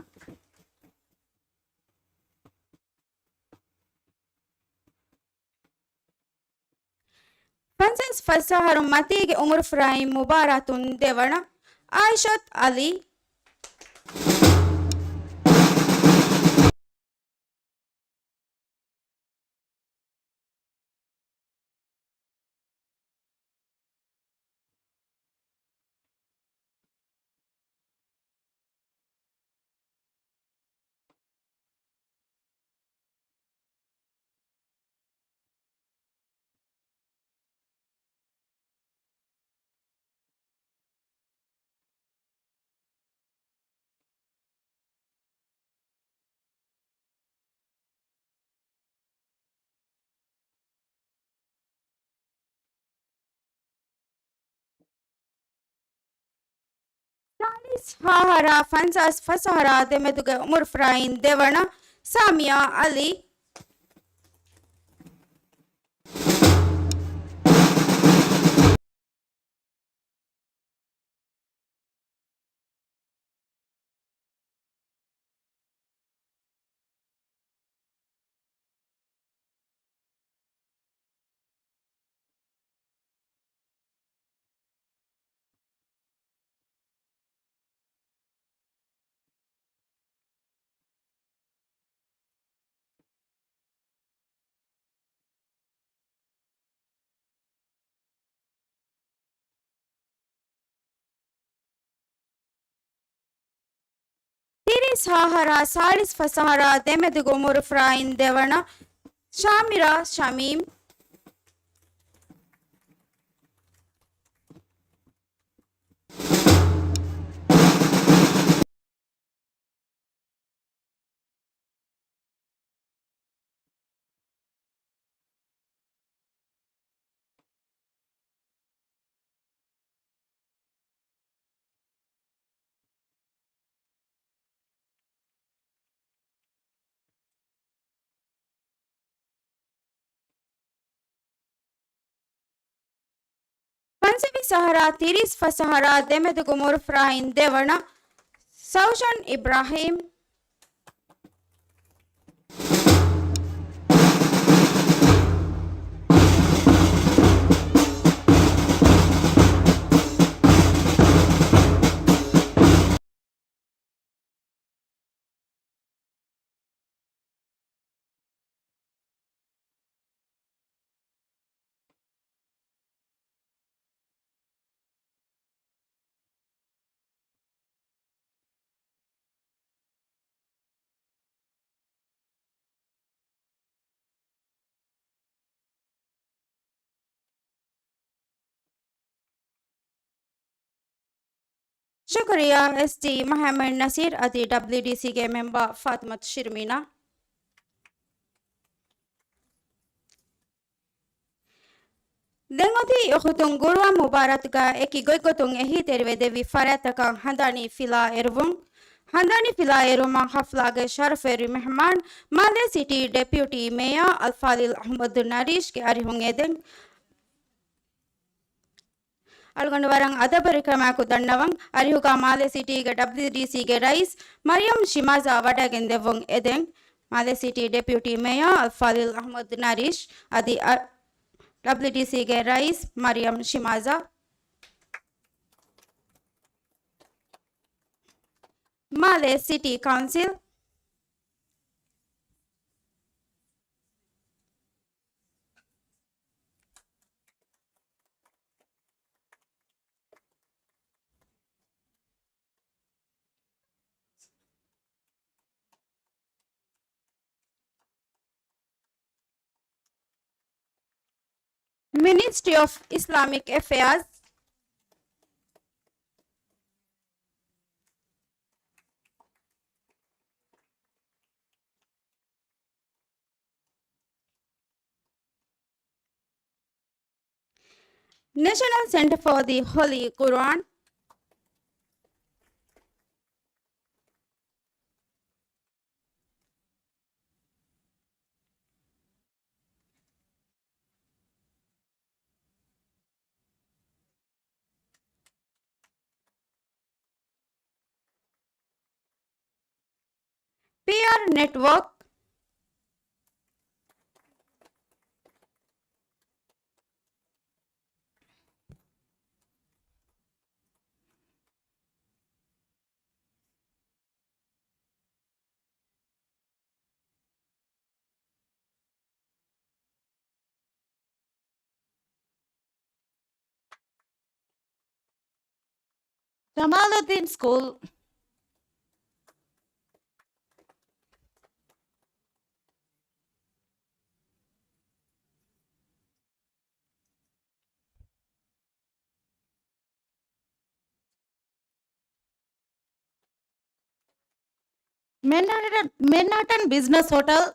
ފަންސާސް ފަސް އަހަރު މަތީގެ އުމުރުފުރާއިން މުބާރާތުން ދެވަނަ އާއިޝަތު އަލީ. ސާޅީސް ހަ އަހަރާ ފަންސާސް ފަސް އަހަރާ ދެމެދުގެ އުމުރުފުރާއިން ދެވަނަ ސާމިޔާ އަލީ. އަހަރާ ސާޅީސް ފަސް އަހަރާ ދެމެދުގެ އުމުރުފުރާއިން ދެވަނަ، ޝާމިރާ ޝަމީމް. ފަންސަވީސް އަހަރާ ތިރީސް ފަސް އަހަރާ ދެމެދުގެ އުމުރުފުރާއިން ދެވަނަ، ސައުޝަން އިބްރާހީމް. ޝުކުރިއްޔާ އެސްޑީ މުޙައްމަދު ނަސީރު އަދި ޑަބްލިއުޑީސީގެ މެމްބަރ ފާތިމަތު ޝިރިމީނާ. ދެން އޮތީ އުޚުދުން ގުރުއާން މުބާރާތުގަ އެކި ގޮތްގޮތުން އެހީތެރިވެ ދެއްވި ފަރާތްތަކަށް ހަނދާނީ ފިލާ އެރުވުން. ހަނދާނީ ފިލާ އެރުމަށް ޙަފްލާގެ ޝަރަފުވެރި މެހްމާން މާލޭ ސިޓީ ޑެޕިއުޓީ މޭޔާ އަލްފާޟިލް އަޙްމަދު ނަރީޝްގެ އަރިހުން އެދެން. އަޅުގަނޑު ވަރަށް އަދަބުވެރިކަމާއެކު ދަންނަވަން، އަރިހުގަ މާލޭ ސިޓީގެ ޑަބްލިއުޑީސީގެ ރައީސް މަރިޔަމް ޝިމާޒާ ވަޑައިގެން ދެއްވުން އެދެން. މާލޭ ސިޓީ ޑެޕިއުޓީ މޭޔާ އަލްފާޟިލް އަޙްމަދު ނަރީޝް އަދި އަ-، ޑަބްލިއުޑީސީގެ ރައީސް މަރިޔަމް ޝިމާޒާ. މާލޭ ސިޓީ ކައުންސިލް. މިނިސްޓްރީ އޮފް އިސްލާމިކް އެފެއާޒް. ނޭޝަނަލް ސެންޓަރ ފޯ ދި ހޮލީ ޤުރުއާން. ޕީއާރް ނެޓްވޯކް. ޖަމާލުއްދީން ސްކޫލް. މެންހަޓަން، މެންހަޓަން ބިޒްނަސް ހޮޓަލް.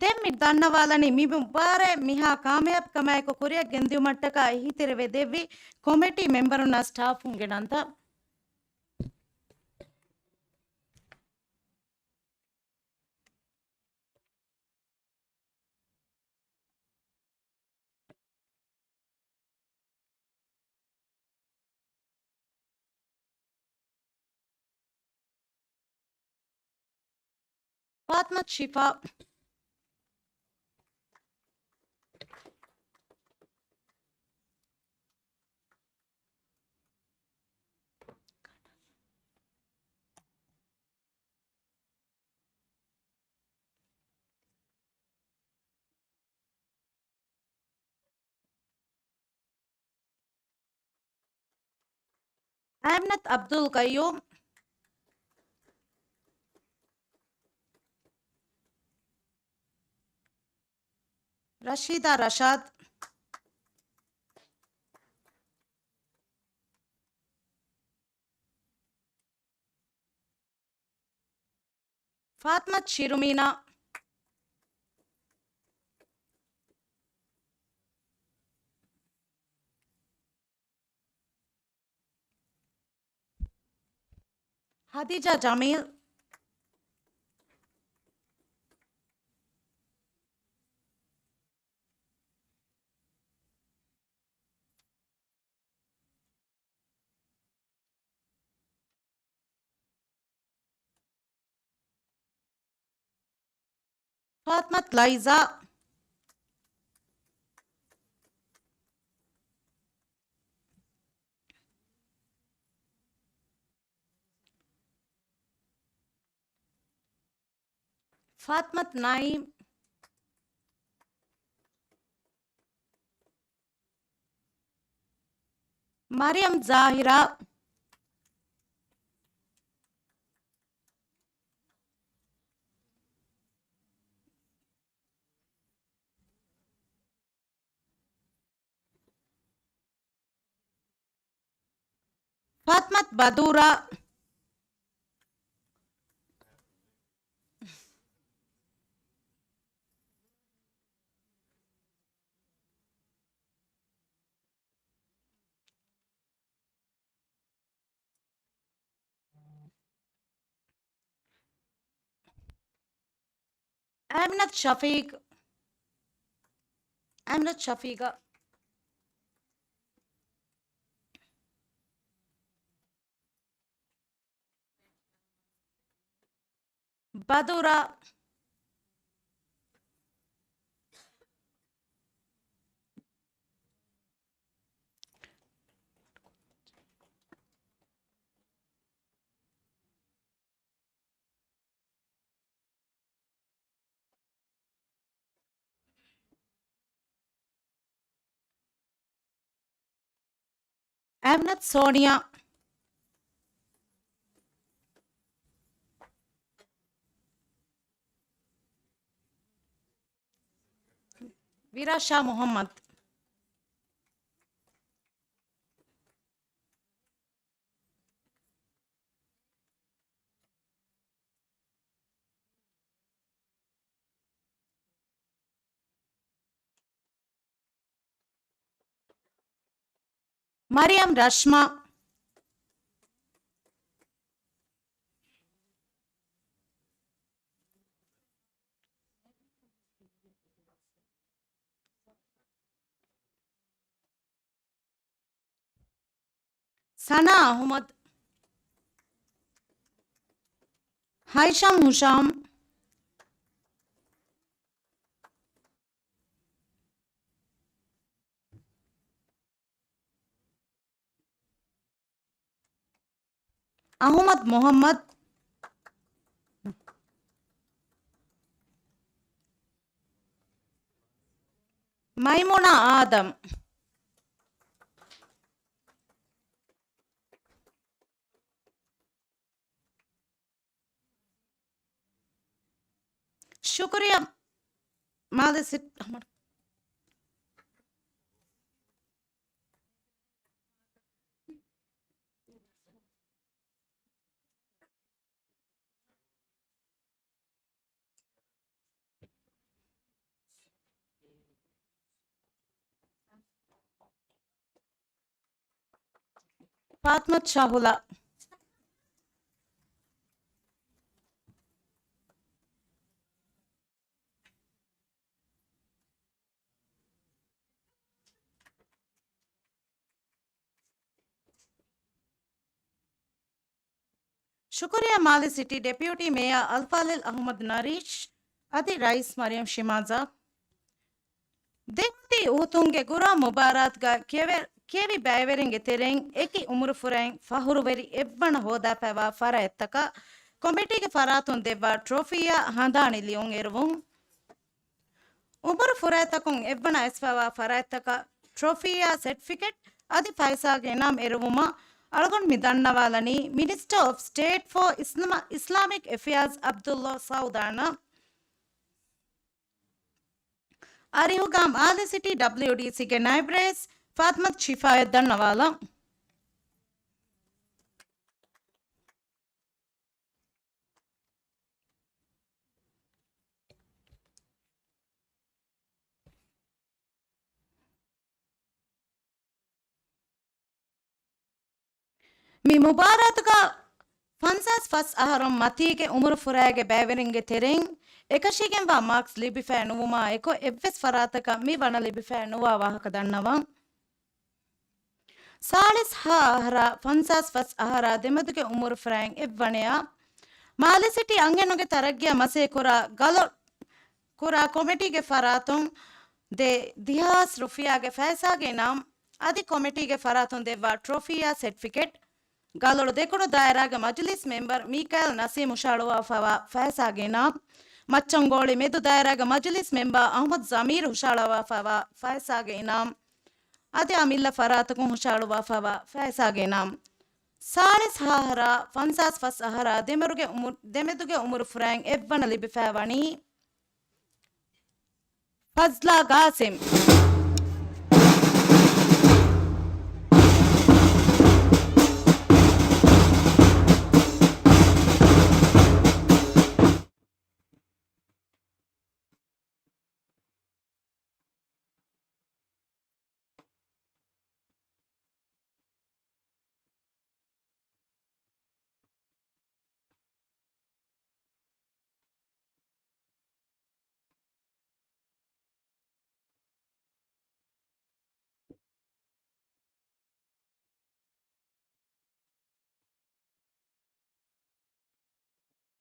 ދެން މި ދަންނަވާލަނީ މި މުބާރާތް މިހާ ކާމިޔާބު ކަމާއެކު ކުރިއަށް ގެންދިއުމަށްޓަކާ އެހީތެރިވެ ދެއްވި ކޮމިޓީ މެމްބަރުންނާ ސްޓާފުންގެ ނަންތައް. ފާތިމަތު ޝިފާ. އައިމްނަތް އަބްދުލް ގައްޔޫމް، ރަޝީދާ ރަޝާދް، ފާތްމަތް ޝިރުމީނާ، ހަދީޖާ ޖަމީލް، ފާތްމަތް ލައިޒާ، ފާތްމަތް ނައީމް، މަރިޔަމް ޒާހިރާ، ފާތްމަތް ބަދޫރާ، އައިމްނަތް ޝަފީޤް، އައިމްނަތް ޝަފީޤާ، ބަދޫރާ، އައިމްނަތް ސޯނިޔާ، ވިރާޝާ މުޙައްމަދު. މަރިޔަމް ރަޝްމާ، ސަނާ އަޙްމަދު، ހައިޝަމް ހުޝާމް، އަޙްމަދު މުޙައްމަދު، މައިމޫނާ އާދަމް. ޝުކުރިއްޔާ މާލެ ސިޓީ. ފާތްމަތު ޝަހުލާ. ޝުކުރިއްޔާ މާލެ ސިޓީ ޑެޕިއުޓީ މޭޔާ އަލްފާޟިލް އަޙްމަދު ނަރީޝް އަދި ރައީސް މަރިޔަމް ޝިމާޒާ. ދެމަތީ އުހުތުންގެ ގުރާ މުބާރާތުގަ ކެވެ-، ކެވި ބައިވެރިންގެ ތެރެއިން އެކި އުމުރުފުރައިން ފަޚުރުވެރި އެއްވަނަ ހޯދާފައިވާ ފަރާތްތަކަށް ކޮމިޓީގެ ފަރާތުން ދެއްވާ ޓްރޮފީއާ ހަނދާނީ ލިޔުން އެރުވުން. އުމުރު ފުރައިތަކުން އެއްވަނަ އައިސްފައިވާ ފަރާތްތަކަށް ޓްރޮފީއާ ސެޓްފިކެޓް އަދި ފައިސާގެ އިނާމް އެރުވުމަށް އަޅުގަނޑު މި ދަންނަވާލަނީ މިނިސްޓަރ އޮފް ސްޓޭޓް ފޯ އިސްލާމިކް އެފެއާޒް އަބްދުﷲ ސައުދާނަށް. އަރިހުގަ މާލެ ސިޓީ ޑަބްލިއުޑީސީގެ ނައިބް ރައީސް ފާތިމަތު ޝިފާއަށް ދަންނަވާލަން. މި މުބާރާތުގަ ފަންސާސް ފަސް އަހަރުން މަތީގެ އުމުރު ފުރާގެ ބައިވެރިންގެ ތެރެއިން އެކަށީގެންވާ މާކްސް ލިބިފައި ނުވުމާ އެކު، އެއްވެސް ފަރާތަކަށް މި ވަނަ ލިބިފައި ނުވާ ވާހަކަ ދަންނަވަން. ސާޅީސް ހަ އަހަރާ ފަންސާސް ފަސް އަހަރާ ދެމެދުގެ އުމުރު ފުރައިން އެއްވަނަޔާ، މާލެ ސިޓީ އަންހެނުންގެ ތަރައްގީއަށް މަސޭ ކުރާ ގަލޮ-، ކުރާ ކޮމިޓީގެ ފަރާތުން ދޭ ދިހާސް ރުފިޔާގެ ފައިސާގެ އިނާމް، އަދި ކޮމިޓީގެ ފަރާތުން ދެއްވާ ޓްރޮފީއާ ސެޓްފިކެޓް، ގަލޮޅު ދެކުނު ދާއިރާގެ މަޖިލީސް މެމްބަރ މީކާއިލް ނަސީމް ހުށަހަޅުވާފައިވާ ފައިސާގެ އިނާމް، މައްޗަންގޯޅި މެދު ދާއިރާގެ މަޖިލީސް މެމްބަރ އަޙްމަދު ޒަމީރު ހުށަހަޅުވާފައިވާ ފައިސާގެ އިނާމް، އަދި އަމިއްލަ ފަރާތަކުން ހުށަހަޅުވާފައިވާ ފައިސާގެ އިނާމް. ސާޅީސް ހަ އަހަރާ ފަންސާސް ފަސް އަހަރާ ދެމެރުގެ އުމު-، ދެމެދުގެ އުމުރު ފުރައިން އެއްވަނަ ލިބިފައި ވަނީ ފަޒްލާ ގާސިމް.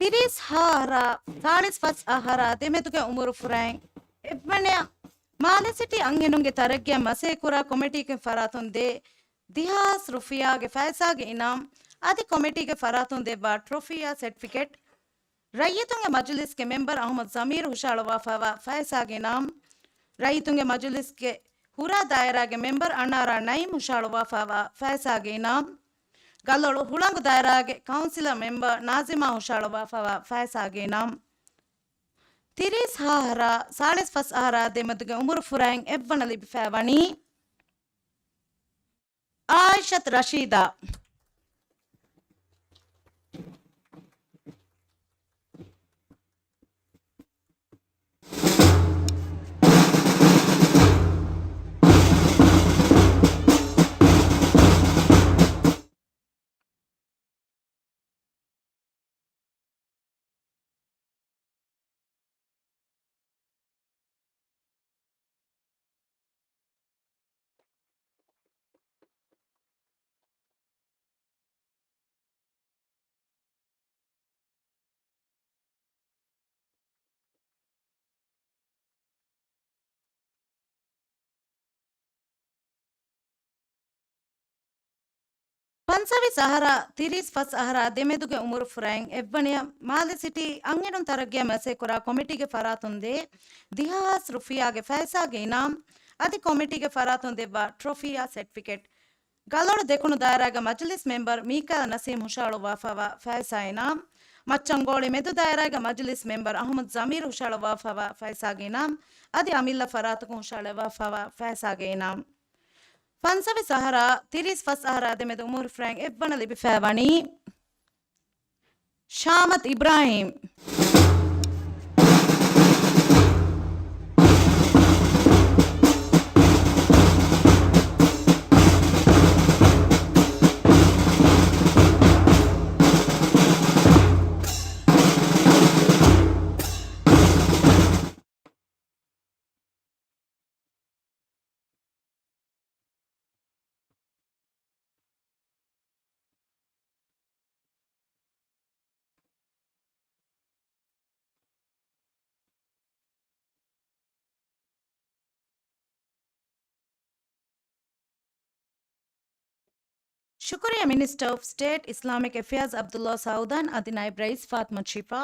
ތިރީސް ހަ އަހަރާ ސާޅީސް ފަސް އަހަރާ ދެމެދުގެ އުމުރު ފުރައިން އެއްވަނަޔަށް މާލެ ސިޓީ އަންހެނުންގެ ތަރައްގީއަށް މަސޭ ކުރާ ކޮމިޓީގެ ފަރާތުން ދޭ ދިހާސް ރުފިޔާގެ ފައިސާގެ އިނާމް، އަދި ކޮމިޓީގެ ފަރާތުން ދެއްވާ ޓްރޮފީއާ ސެޓްފިކެޓް، ރައްޔިތުންގެ މަޖިލީސްގެ މެމްބަރ އަޙްމަދު ޒަމީރު ހުށަހަޅުވާފައިވާ ފައިސާގެ އިނާމް، ރައްޔިތުންގެ މަޖިލީސްގެ ހުރާ ދާއިރާގެ މެމްބަރ އަނާރާ ނައީމް ހުށަހަޅުވާފައިވާ ފައިސާގެ އިނާމް، ގަލޮޅު ހުޅަނގު ދާއިރާގެ ކައުންސިލަރ މެމްބަރ ނާޒިމާ ހުށަހަޅުވާފައިވާ ފައިސާގެ އިނާމް، ތިރީސް ހަ އަހަރާ ސާޅީސް ފަސް އަހަރާ ދެމެދުގެ އުމުރު ފުރައިން އެއްވަނަ ލިބިފައި ވަނީ އާއިޝަތު ރަޝީދާ. ފަންސަވީސް އަހަރާ ތިރީސް ފަސް އަހަރާ ދެމެދުގެ އުމުރު ފުރައިން އެއްވަނަޔަށް މާލެ ސިޓީ އަންހެނުން ތަރައްގީއަށް މަސޭ ކުރާ ކޮމިޓީގެ ފަރާތުން ދޭ ދިހާސް ރުފިޔާގެ ފައިސާގެ އިނާމް، އަދި ކޮމިޓީގެ ފަރާތުން ދެއްވާ ޓްރޮފީއާ ސެޓްފިކެޓް، ގަލޮޅު ދެކުނު ދާއިރާގެ މަޖިލީސް މެމްބަރ މީކާއިލް ނަސީމް ހުށަހަޅުވާފައިވާ ފައިސާ އިނާމް، މައްޗަންގޯޅި މެދު ދާއިރާގެ މަޖިލީސް މެމްބަރ އަޙްމަދު ޒަމީރު ހުށަހަޅުވާފައިވާ ފައިސާގެ އިނާމް، އަދި އަމިއްލަ ފަރާތަކުން ހުށަހަޅުވާފައިވާ ފައިސާގެ އިނާމް. ފަންސަވީސް އަހަރާ ތިރީސް ފަސް އަހަރާ ދެމެދު އުމުރު ފުރައިން އެއްވަނަ ލިބިފައި ވަނީ ޝާމަތު އިބްރާހީމް. ޝުކުރިއްޔާ މިނިސްޓަރ އޮފް ސްޓޭޓް އިސްލާމިކް އެފެއާޒް އަބްދުﷲ ސައުދާން އަދި ނައިބް ރައީސް ފާތިމަ ޝިފާ.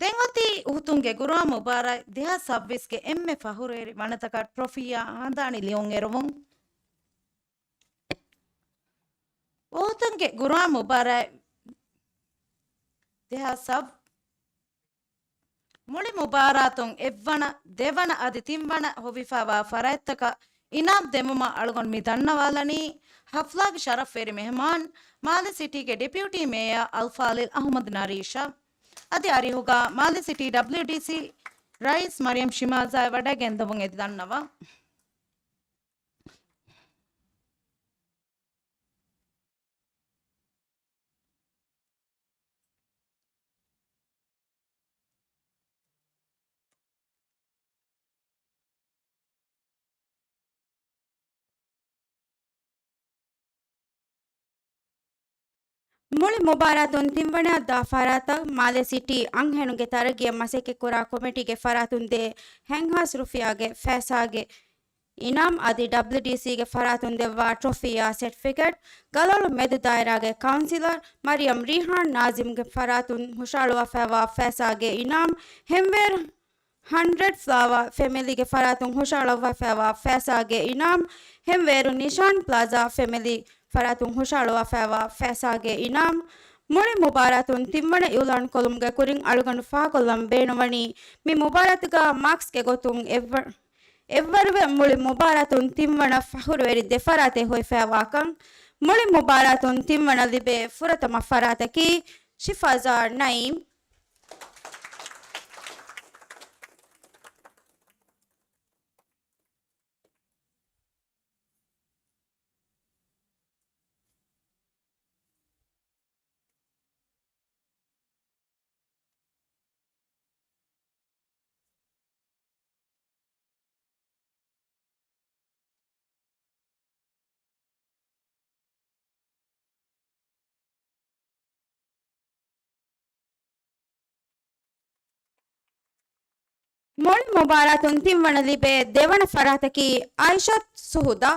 ދެން އޮތީ އުހުދުގެ ގުރުއާން މުބާރާތް ދެހާސް ސައްބީސްގެ އެންމެ ފަޚުރުވެރި ވަނަތަކަށް ޓްރޮފީއާ ހަނދާނީ ލިޔުން އެރުވުން. އޯތުންގެ ގުރުއާން މުބާރާތް ދެހާސް ސައް މުޅި މުބާރާތުން އެއްވަނަ، ދެވަނަ އަދި ތިންވަނަ ހޮވިފައިވާ ފަރާތްތަކަށް އިނާމް ދެމުމަށް އަޅުގަނޑު މި ދަންނަވާލަނީ، ހަފްލާގެ ޝަރަފްވެރި މެހެމާން، މާލެ ސިޓީގެ ޑެޕިއުޓީ މޭޔާ އަލްފާޟިލް އަޙްމަދު ނަރީޝާ. އަދި އަރިހުގަ މާލެ ސިޓީ ޑަބްލިއުޑީސީ ރައީސް މަރިޔަމް ޝިމާޒާއި ވަޑައިގެންދަވަން އެދި ދަންނަވަން. މުޅި މުބާރާތުން ތިންވަނައަށް ދާ ފަރާތަށް މާލެ ސިޓީ އަންހެނުންގެ ތަރައްގީއަށް މަސައްކަތްކުރާ ކޮމިޓީގެ ފަރާތުން ދޭ ހެންހާސް ރުފިޔާގެ ފައިސާގެ އިނާމް އަދި ޑަބްލިއުޑީސީގެ ފަރާތުން ދެއްވާ ޓްރޮފީއާ ސެޓްފިކެޓް، ގަލޮޅު މެދު ދާއިރާގެ ކައުންސިލަރ މަރިޔަމް ރީހާން ނާޒިމްގެ ފަރާތުން ހުށައަޅުވާފައިވާ ފައިސާގެ އިނާމް، ހެންވޭރު ހަންޑްރެޑް ފްލާވާ ފެމިލީގެ ފަރާތުން ހުށައަޅުވާފައިވާ ފައިސާގެ އިނާމް، ހެންވޭރު ނިޝާން ޕްލާޒާ ފެމިލީ ފަރާތުން ހުށައަޅުވާފައިވާ ފައިސާގެ އިނާމް، މުޅި މުބާރާތުން ތިންވަނަ އިއުލާންކޮށްލުމުގެ ކުރިން އަޅުގަނޑު ފާހަގަކޮށްލަން ބޭނުންވަނީ، މި މުބާރާތުގަ މާކްސްގެ ގޮތުން އެއްވަ-، އެއްވަރުވެ މުޅި މުބާރާތުން ތިންވަނަ ފަހުރުވެރި ދެ ފަރާތެއް ހޮވިފައިވާކަން. މުޅި މުބާރާތުން ތިންވަނަ ލިބޭ ފުރަތަމަ ފަރާތަކީ ޝިފާޒާ ނައީމް. މުޅި މުބާރާތުން ތިންވަނަ ލިބޭ ދެވަނަ ފަރާތަކީ އާއިޝަތު ސުހުދާ.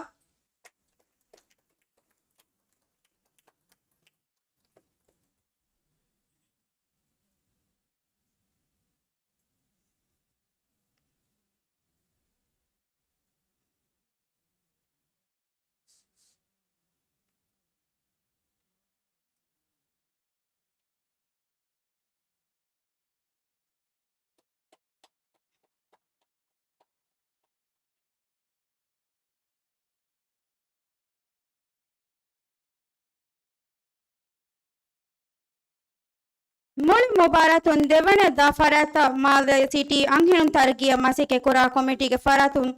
މުޅި މުބާރާތުން ދެވަނަ ދާ ފަރާތަށް މާލެ ސިޓީ އަންހެނުން ތަރައްގީއަށް މަސައްކަތްކުރާ ކޮމިޓީގެ ފަރާތުން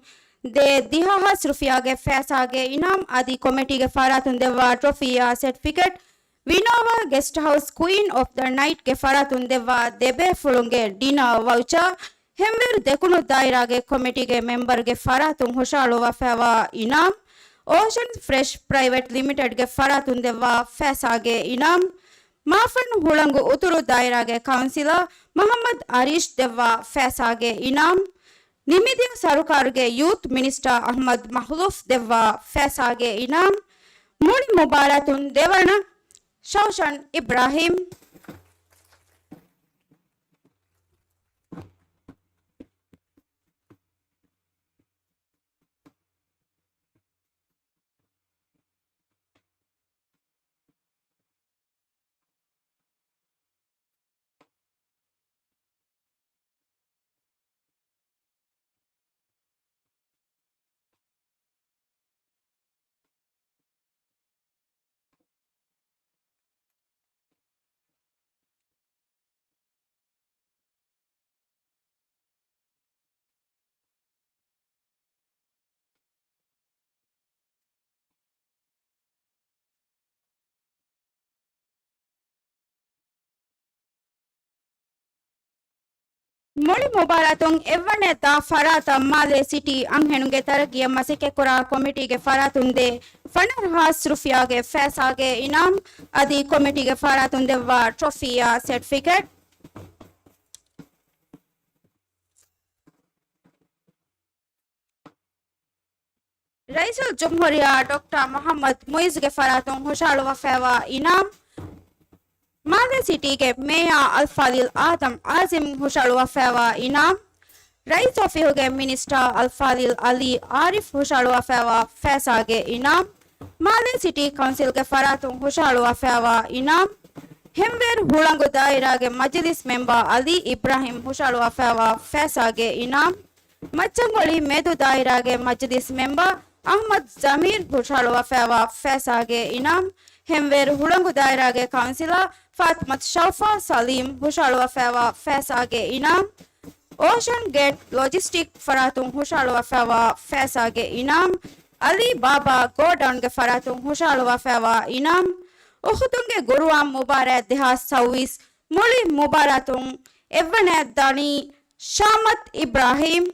ދޭ ދިހަ ހާސް ރުފިޔާގެ ފައިސާގެ އިނާމް އަދި ކޮމިޓީގެ ފަރާތުން ދެއްވާ ޓްރޮފީއާ ސެޓްފިކެޓް، ވިނޯވާ ގެސްޓް ހައުސް ކުއީން އޮފް ދަ ނައިޓްގެ ފަރާތުން ދެއްވާ ދެބޭފުޅުންގެ ޑިނާ ވައުޗާ، ހެންވޭރު ދެކުނު ދާއިރާގެ ކޮމިޓީގެ މެމްބަރުގެ ފަރާތުން ހުށައަޅުވާފައިވާ އިނާމް، އޯޝަން ފްރެޝް ޕްރައިވެޓް ލިމިޓެޑްގެ ފަރާތުން ދެއްވާ ފައިސާގެ އިނާމް، މާފަން ހުޅަނގު އުތުރު ދާއިރާގެ ކައުންސިލަރ މުޙައްމަދު އަރީޝް ދެއްވާ ފައިސާގެ އިނާމް، ނިމިދިޔަ ސަރުކާރުގެ ޔޫތު މިނިސްޓާ އަޙްމަދު މަޚްލޫފް ދެއްވާ ފައިސާގެ އިނާމް، މުޅި މުބާރާތުން ދެވަނަ ޝައުޝަން އިބްރާހީމް. މުޅި މުބާރާތުން އެއްވަނަ ދާ ފަރާތަށް މާލެ ސިޓީ އަންހެނުންގެ ތަރައްގީއަށް މަސައްކަތްކުރާ ކޮމިޓީގެ ފަރާތުން ދޭ ފަނަރަ ހާސް ރުފިޔާގެ ފައިސާގެ އިނާމް އަދި ކޮމިޓީގެ ފަރާތުން ދެއްވާ ޓްރޮފީއާ ސެޓްފިކެޓް. ރައީސުލްޖުމްހޫރިއްޔާ ޑޮކްޓަރ މުޙައްމަދު މުޢިއްޒުގެ ފަރާތުން ހުށައަޅުވާފައިވާ އިނާމް، މާލެ ސިޓީގެ މޭޔާ އަލްފާޟިލް އާދަމް އާޒިމް ހުށައަޅުވާފައިވާ އިނާމް، ރައީސް އޮފީހުގެ މިނިސްޓާ އަލްފާޟިލް އަލީ އާރިފް ހުށައަޅުވާފައިވާ ފައިސާގެ އިނާމް، މާލޭ ސިޓީ ކައުންސިލްގެ ފަރާތުން ހުށަހަޅުވާފައިވާ އިނާމް، ހެންވޭރު ހުޅަނގު ދާއިރާގެ މަޖިލިސް މެމްބާ އަލީ އިބްރާހިމް ހުށަހަޅުވާފައިވާ ފައިސާގެ އިނާމް، މައްޗަންގޮޅި މެދު ދާއިރާގެ މަޖިލިސް މެމްބާ އަޙްމަދު ޒަމީރް ހުށަހަޅުވާފައިވާ ފައިސާގެ އިނާމް، ހެންވޭރު ހުޅަނގު ދާއިރާގެ ކައުންސިލަރ ފާތިމަތު ޝައުފާ ސަލީމް ހުށަހަޅުވާފައިވާ ފައިސާގެ އިނާމް، އޯޝަން ގޭޓް ލޮޖިސްޓިކް ފަރާތުން ހުށަހަޅުވާފައިވާ ފައިސާގެ އިނާމް، އަލީ ބާބާ ގޯޑައުންގެ ފަރާތުން ހުށަހަޅުވާފައިވާ އިނާމް، އުޚުދުންގެ ގުރުއާން މުބާރާތް ދެހާސް ސައުވީސް މުޅި މުބާރާތުން އެއްވަނައަށް ދަނީ ޝާމަތް އިބްރާހިމް.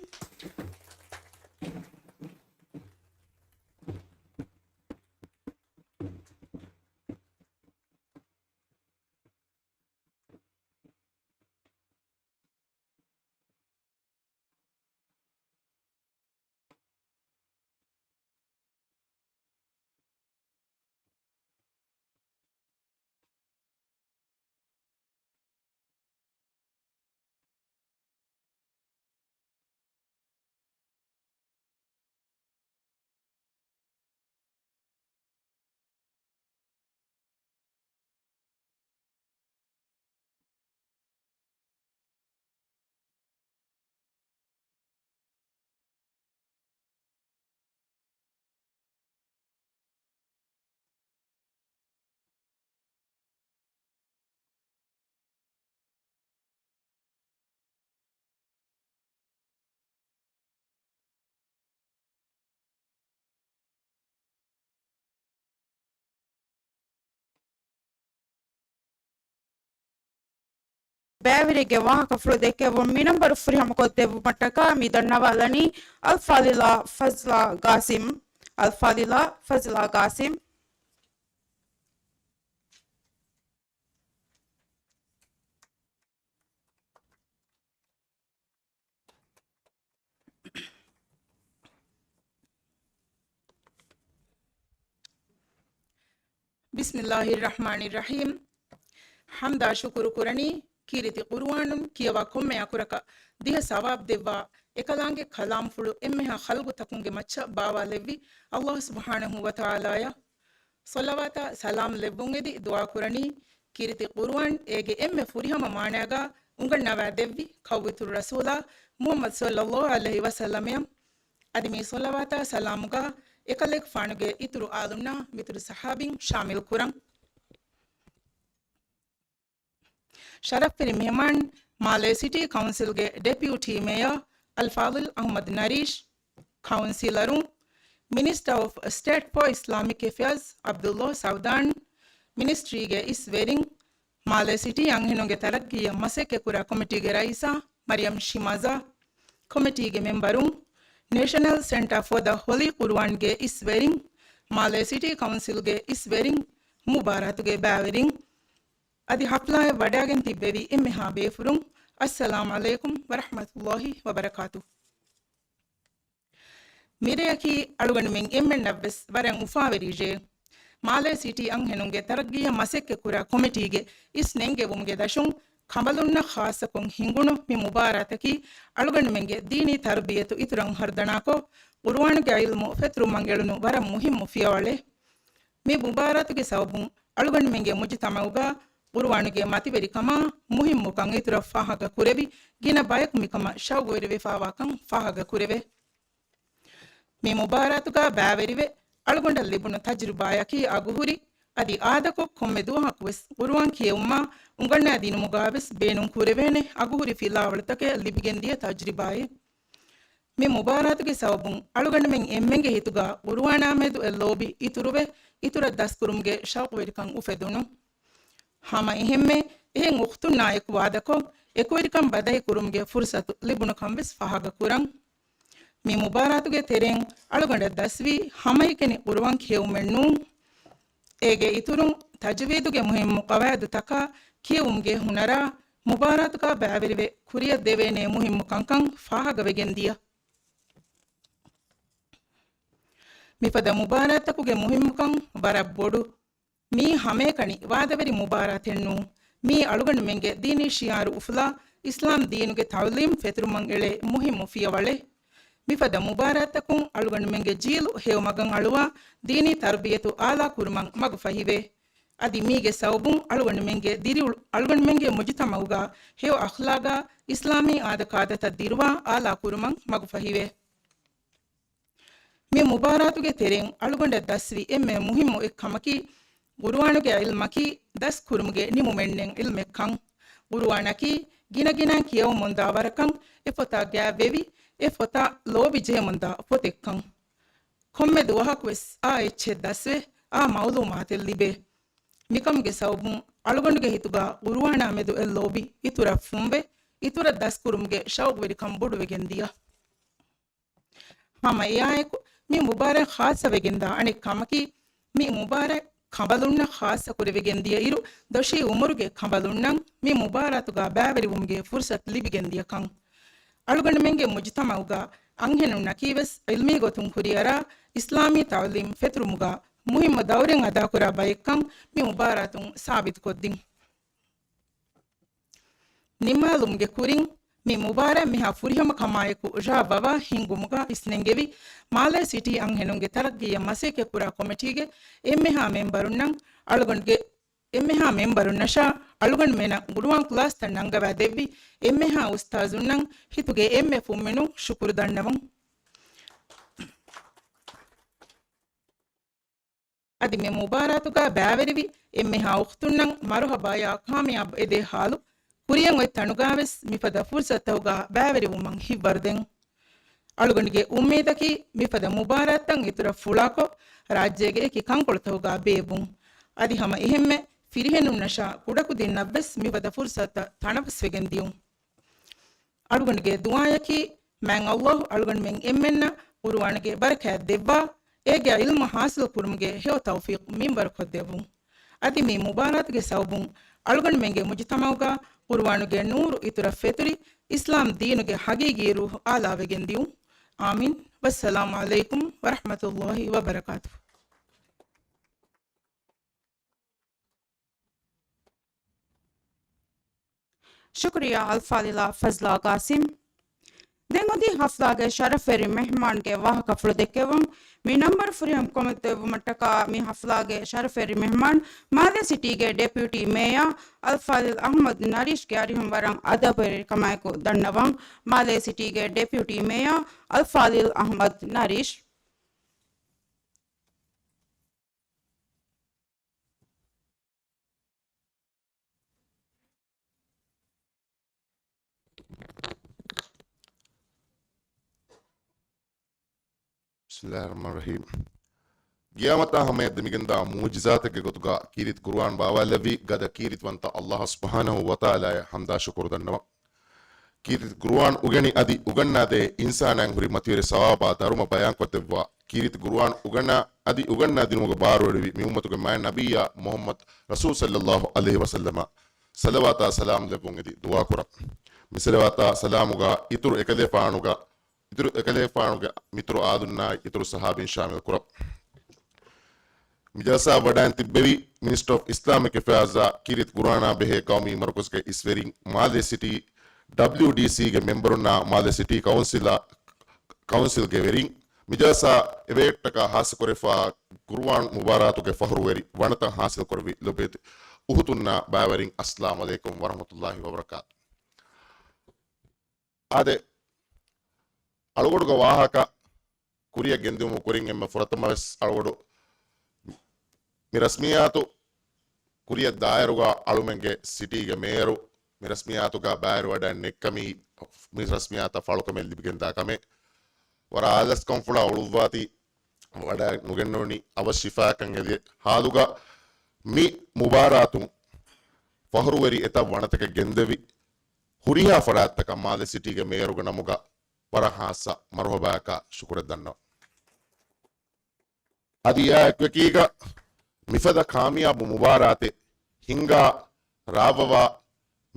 ބައިވެރިއެއްގެ ވާހަކަފުޅު ދެއްކެވުން މިނަންބަރު ފުރިހަމަކޮށްދެއްވުމަށްޓަކާ މި ދަންނަވާލަނީ އަލްފާޟިލާ ފަޒްލާ ގާސިމް. އަލްފާޟިލާ ފަޒްލާ ގާސިމް. ބިސްމިއްލާހިއްރަޙްމާނިއްރަޙީމް. ޙަމްދާ ޝުކުރު ކުރަނީ ކީރިތި ޤުރުއާނުން ކިޔަވާ ކޮންމެ އަކުރަކަށް ދިހަ ސަވާބު ދެއްވާ އެކަލާނގެ ކަލާމްފުޅު އެންމެހާ ޚަލްޤުތަކުންގެ މައްޗަށް ބާވާލެއްވި އައްލާހު ސުބްޙާނަހޫ ވަތަޢާލާއަށް. ޞަލަވާތާ ސަލާމް ލެއްވުން އެދި ދުޢާ ކުރަނީ، ކީރިތި ޤުރުއާން އޭގެ އެންމެ ފުރިހަމަ މާނައިގާ އުނގަންނަވާ ދެއްވި ކައުވެތުރު ރަސޫލާ މުޙައްމަދު ޞައްލައްލާހު ޢަލައިހި ވަސައްލަމައަށް. އަދި މި ޞަލަވާތާ ސަލާމުގާ އެކަލޭގެފާނުގެ އިތުރު އާލުންނާ މިތުރު ޞަޙާބީން ޝާމިލް ކުރަން. ޝަރަފްވެރި މެހެމާން، މާލޭ ސިޓީ ކައުންސިލްގެ ޑެޕިއުޓީ މޭޔަރ އަލްފާޟިލް އަޙްމަދު ނަރީޝް، ކައުންސިލަރުން، މިނިސްޓަރ އޮފް ސްޓޭޓް ފޯ އިސްލާމިކް އެފެއާޒް ޢަބްދުﷲ ސަޢުދާން، މިނިސްޓްރީގެ އިސް ވެރިން، މާލޭ ސިޓީ އަންހެނުންގެ ތަރައްގީއަށް މަސައްކަތްކުރާ ކޮމިޓީގެ ރައީސާ މަރިޔަމް ޝިމާޒާ، ކޮމިޓީގެ މެމްބަރުން، ނޭޝަނަލް ސެންޓާ ފޯ ދަ ހޮލީ ޤުރުއާންގެ އިސް ވެރިން، މާލޭ ސިޓީ ކައުންސިލްގެ އިސް ވެރިން، މުބާރާތުގެ ބައިވެރިން، އަދި ޙަފްލާއަށް ވަޑައިގެން ތިއްބެވި އެންމެހާ ބޭފުރުން، އައްސަލާމް ޢަލައިކުމް ވަރަޙްމަތުﷲ ވަބަރަކާތު. މިރެއަކީ އަޅުގަނޑުމެން އެންމެންނަށްވެސް ވަރަށް އުފާވެރި ރޭ. މާލޭ ސިޓީ އަންހެނުންގެ ތަރައްގީއަށް މަސައްކަތްކުރާ ކޮމިޓީގެ އިސް ނެންގެވުމުގެ ދަށުން ކަނބަލުންނަށް ޚާއްޞަކޮށް ހިނގުނު މި މުބާރާތަކީ އަޅުގަނޑުމެންގެ ދީނީ ތަރުބިޔަތު އިތުރަށް ހަރުދަނާކޮށް، ޤުރުއާނުގެ ޢިލްމު ފެތުރުމަށް އެޅުނު ވަރަށް މުހިއްމު ފިޔަވަޅެއް. މި މުބާރާތުގެ ސަބަބުން އަޅުގަނޑުމެންގެ މުޖުތަމަޢުގަ ޤުރުއާނުގެ މަތިވެރިކަމާ މުހިއްމުކަން އިތުރަށް ފާހަގަކުރެވި، ގިނަ ބަޔަކު މިކަމަށް ޝައުގުވެރިވެފާވާކަން ފާހަގަކުރެވޭ. މި މުބާރާތުގަ ބައިވެރިވެ، އަޅުގަނޑަށް ލިބުނު ތަޖުރިބާޔަކީ އަގުހުރި، އަދި އާދަކޮށް ކޮންމެ ދުވަހަކުވެސް ޤުރުއާން ކިޔެވުމާ އުނގަންނާދިނުމުގަވެސް ބޭނުން ކުރެވޭނެ އަގުހުރި ފިލާވަޅުތަކެއް ލިބިގެންދިޔަ ތަޖުރިބާއެއް. މި މުބާރާތުގެ ސަބަބުން އަޅުގަނޑުމެން އެންމެންގެ ހިތުގަ ޤުރުއާނާމެދު އެ ލޯބި އިތުރުވެ، އިތުރަށް ދަސްކުރުމުގެ ޝައުޤުވެރިކަން އުފެދުނު. ހަމަ އެހެންމެ، އެހެން އުޚްތުންނާއެކު ވާދަކޮށް، އެކުވެރިކަން ބަދަހި ކުރުމުގެ ފުރުޞަތު ލިބުނުކަން ވެސް ފާހަގަ ކުރަން. މި މުބާރާތުގެ ތެރެއިން އަޅުގަނޑަށް ދަސްވީ ހަމައެކަނި ޤުރުއާން ކިޔެވުމެއް ނޫން. އޭގެ އިތުރުން ތަޖުވީދުގެ މުހިއްމު ޤަވާއިދުތަކާ ކިޔެވުމުގެ ހުނަރާ މުބާރާތުގަ ބައިވެރިވެ ކުރިއަށް ދެވޭނެ މުހިއްމު ކަންކަން ފާހަގަވެގެން ދިޔަ. މިފަދަ މުބާރާތްތަކުގެ މުހިއްމުކަން ވަރަށް ބޮޑު. މީ ހަމައެކަނި ވާދަވެރި މުބާރާތެއް ނޫން. މީ އަޅުގަނޑުމެންގެ ދީނީ ޝިޢާރު އުފުލާ، އިސްލާމް ދީނުގެ ތަޢުލީމް ފެތުރުމަށް އެޅޭ މުހިއްމު ފިޔަވަޅެއް. މިފަދަ މުބާރާތްތަކުން އަޅުގަނޑުމެންގެ ޖީލު ހެޔޮ މަގަށް އަޅުވާ ދީނީ ތަރުބިޔަތު އާލާ ކުރުމަށް މަގު ފަހިވޭ. އަދި މީގެ ސަބަބުން އަޅުގަނޑުމެންގެ ދިރިއުޅު، އަޅުގަނޑުމެންގެ މުޖުތަމައުގަ ހެޔޮ އަޚްލާގާ އިސްލާމީ އާދަކާދަތައް ދިރުވާ އާލާ ކުރުމަށް މަގު ފަހިވޭ. މި މުބާރާތުގެ ތެރެއިން އަޅުގަނޑަށް ދަސްވި އެންމެ މުހިއްމު އެއްކަމަކީ، ގުރުއާނުގެ ޢިލްމަކީ ދަސްކުރުމުގެ ނިމުމެއްނެތް ޢިލްމެއްކަން. ގުރުއާނަކީ ގިނަގިނައިން ކިޔަވަމުންދާ ވަރަކަށް އެ ފޮތާ ގާތްވެވި، އެ ފޮތާ ލޯބި ޖެހެމުންދާ ފޮތެއްކަން. ކޮންމެ ދުވަހަކުވެސް އާ އެއްޗެއް ދަސްވެ، އާ މަޢުލޫމާތެއް ލިބޭ. މިކަމުގެ ސަބަބުން އަޅުގަނޑުގެ ހިތުގަ ގުރުއާނާ މެދު އެއް ލޯބި އިތުރަށް ފުންވެ، އިތުރަށް ދަސްކުރުމުގެ ޝައުގުވެރިކަން ބޮޑުވެގެން ދިޔަ. ހަމަ އެއާއެކު، މި މުބާރާތް ޚާއްޞަވެގެންދާ އަނެއް ކަމަކީ، މި މުބާރާތް ކަނބަލުންނަށް ޚާއްޞަ ކުރެވިގެން ދިޔައިރު، ދޮށީ އުމުރުގެ ކަނބަލުންނަށް މި މުބާރާތުގަ ބައިވެރިވުމުގެ ފުރުޞަތު ލިބިގެން ދިޔަކަން. އަޅުގަނޑުމެންގެ މުޖުތަމައުގަ އަންހެނުންނަކީވެސް ޢިލްމީ ގޮތުން ކުރިއަރާ އިސްލާމީ ތަޢުލީމް ފެތުރުމުގަ މުހިއްމު ދައުރެއް އަދާކުރާ ބައެއްކަން މި މުބާރާތުން ސާބިތުކޮށްދިން. ނިންމާލުމުގެ ކުރިން، މި މުބާރާތް މިހާ ފުރިހަމަ ކަމާއެކު ރާ ވަވާ ހިންގުމުގަ އިސްނެންގެވި، މާލޭ ސިޓީ އަންހެނުންގެ ތަރައްގީއަށް މަސައްކަތްކުރާ ކޮމިޓީގެ އެންމެހާ މެމްބަރުންނަށް އަޅުގަނޑުގެ، އެންމެހާ މެމްބަރުންނަށާ އަޅުގަނޑުމެނަށް ގުރުއާން ކްލާސްތައް ނަންގަވާ ދެއްވި އެންމެހާ އުސްތާޒުންނަށް ހިތުގެ އެންމެ ފުންމިނުން ޝުކުރު ދަންނަވަން. އަދި މި މުބާރާތުގަ ބައިވެރިވި އެންމެހާ އުޚްތުންނަށް މަރުޙަބާޔާ ކާމިޔާބު އެދޭ ޙާލު، ކުރިއަށް އޮތް ތަނުގަ ވެސް މިފަދަ ފުރުޞަތުތަކުގަ ބައިވެރިވުމަށް ހިތްވަރުދޭން. އަޅުގަނޑުގެ އުއްމީދަކީ، މިފަދަ މުބާރާތްތައް އިތުރަށް ފުޅާކޮށް، ރާއްޖޭގެ އެކި ކަންކޮޅުތަކުގަ ބޭއްވުން. އަދި ހަމަ އެހެންމެ ފިރިހެނުންނަށާ ކުޑަކުދިންނަށް ވެސް މިފަދަ ފުރުޞަތުތައް ތަނަވަސްވެގެން ދިޔުން. އަޅުގަނޑުގެ ދުޢާއަކީ، މާތް ﷲ އަޅުގަނޑުމެން އެންމެންނަށް ޤުރުއާނުގެ ބަރަކާތް ދެއްވާ، އޭގެ ޢިލްމު ޙާޞިލު ކުރުމުގެ ހެޔޮ ތައުފީޤު މިންވަރު ކޮށްދެއްވުން. އަދި މި މުބާރާތުގެ ސަބަބުން އަޅުގަނޑުމެންގެ މުޖުތަމަޢުގަ ޤުރުއާނުގެ ނޫރު އިތުރަށް ފެތުރި، އިސްލާމް ދީނުގެ ޙަޤީޤީ ރޫޙު އާލާވެގެން ދިޔުން. އާމީން. ވައްސަލާމް ޢަލައިކުމް ވަރަޙްމަތުﷲ ވަބަރަކާތުހު. ޝުކުރިއްޔާ އަލްފާޟިލާ ފަޒްލާ ޤާސިމް. ދެން އޮތީ ޙަފްލާގެ ޝަރަފްވެރި މެހްމާންގެ ވާހަކަފުޅު ދެއްކެވުން. މި ނަންބަރު ފުރިހަމަ ކޮމެންޓް ދެއްވުމަށްޓަކާ މި ޙަފްލާގެ ޝަރަފްވެރި މެހްމާން މާލެ ސިޓީގެ ޑެޕިއުޓީ މޭޔާ އަލްފާޟިލް އަޙްމަދު ނަރީޝްގެ އަރިހުން ވަރަށް އަދަބުވެރިކަމާއެކު ދަންނަވަން. މާލެ ސިޓީގެ ޑެޕިއުޓީ މޭޔާ އަލްފާޟިލް އަޙްމަދު ނަރީޝް. ބިސްމިﷲިއްރަޙްމާނިއްރަޙީމް. ގިޔާމަތާ ހަމަޔަށް ދެމިގެންދާ މުޢުޖިޒާތެއްގެ ގޮތުގަ ކީރިތި ޤުރުއާން ބާވާލެއްވި ގަދަ ކީރިތިވަންތަ ﷲ ސުބްޙާނަހޫ ވަތަޢާލާއަށް ޙަމްދާ ޝުކުރު ދަންނަވަން. ކީރިތި ޤުރުއާން އުގެނި އަދި އުގަންނާދޭ އިންސާނާއަށް ހުރި މަތިވެރި ސަވާބާ ދަރުމަ ބަޔާންކޮށްދެއްވާ، ކީރިތި ޤުރުއާން އުގަންނާ އަދި އުގަންނާދިނުމުގެ ބާރުއެޅިވި މި އުއްމަތުގެ މާތް ނަބިއްޔާ މުޙައްމަދު ރަސޫލު ޞައްލަﷲު ޢަލައިހި ވަސައްލަމަށް ޞަލަވާތާ ސަލާމް ލެއްވުން އެދި ދުޢާކުރަން. މި ޞަލަވާތާ ސަލާމުގަ އިތުރު އެކަލޭފާނުގަ، އިތުރު އެކަލޭފާނުގެ މިތުރު އާލުންނާއި އިތުރު ޞަޙާބީން ޝާމިލް ކުރަން. މި ޖަލްސާއަށް ވަޑައިން ތިއްބެވި މިނިސްޓަރ އޮފް އިސްލާމިކް އެފެއާޒާ ކީރިތި ޤުރުއާނާ ބެހޭ ޤައުމީ މަރުކަޒުގެ އިސްވެރިން، މާލެ ސިޓީ ޑަބްލިއުޑީސީގެ މެމްބަރުންނާ މާލެ ސިޓީ ކައުންސިލާ، ކައުންސިލްގެ ވެރިން، މި ޖަލްސާ އެބައިވެރިވުމަށްޓަކާ ޚާއްޞަކުރެވިފައިވާ ޤުރުއާން މުބާރާތުގެ ފަޚުރުވެރި ވަނަތައް ޙާޞިލްކުރެއްވި ލޮބުވެތި އުޚުތުންނާ ބައިވެރިން، އައްސަލާމު ޢަލައިކުމް ވަރަޙްމަތުﷲި ވަބަރަކާތު. އާދެ، އަޅުގަނޑުގެ ވާހަކަ ކުރިއަށް ގެންދިއުމުގެ ކުރިން އެންމެ ފުރަތަމަވެސް އަޅުގަނޑު މި ރަސްމިއްޔާތު ކުރިއަށް ދާއިރުގަ އަޅުމެންގެ ސިޓީގެ މޭޔަރު މި ރަސްމިއްޔާތުގަ ބައިވެރިވެވަޑައިން ނެތްކަމީ، މި ރަސްމިއްޔާތަށް ފާޅުކަމެއް ލިބިގެންދާ ކަމެއް. ވަރަށް އާލަސްކަންފުޅާ އޮޅުއްވާތީ ވަޑައިނުގެންނޫނީ އަވަސް ޝިފާއަކަށް އެދި ހާލުގަ މި މުބާރާތުން ފަޚުރުވެރި އެތައް ވަނަތަކެއް ގެންދެވި ހުރިހާ ފަރާތްތަކަށް މާލެ ސިޓީގެ މޭޔަރުގެ ނަމުގަ ވަރަށް ޚާއްޞަ މަރުޙަބާއަކާ ޝުކުރެއް ދަންނަވަން. އަދި އެއާ އެކުއެކީގަ މިފަދަ ކާމިޔާބު މުބާރާތެއް ހިންގާ ރާވަވާ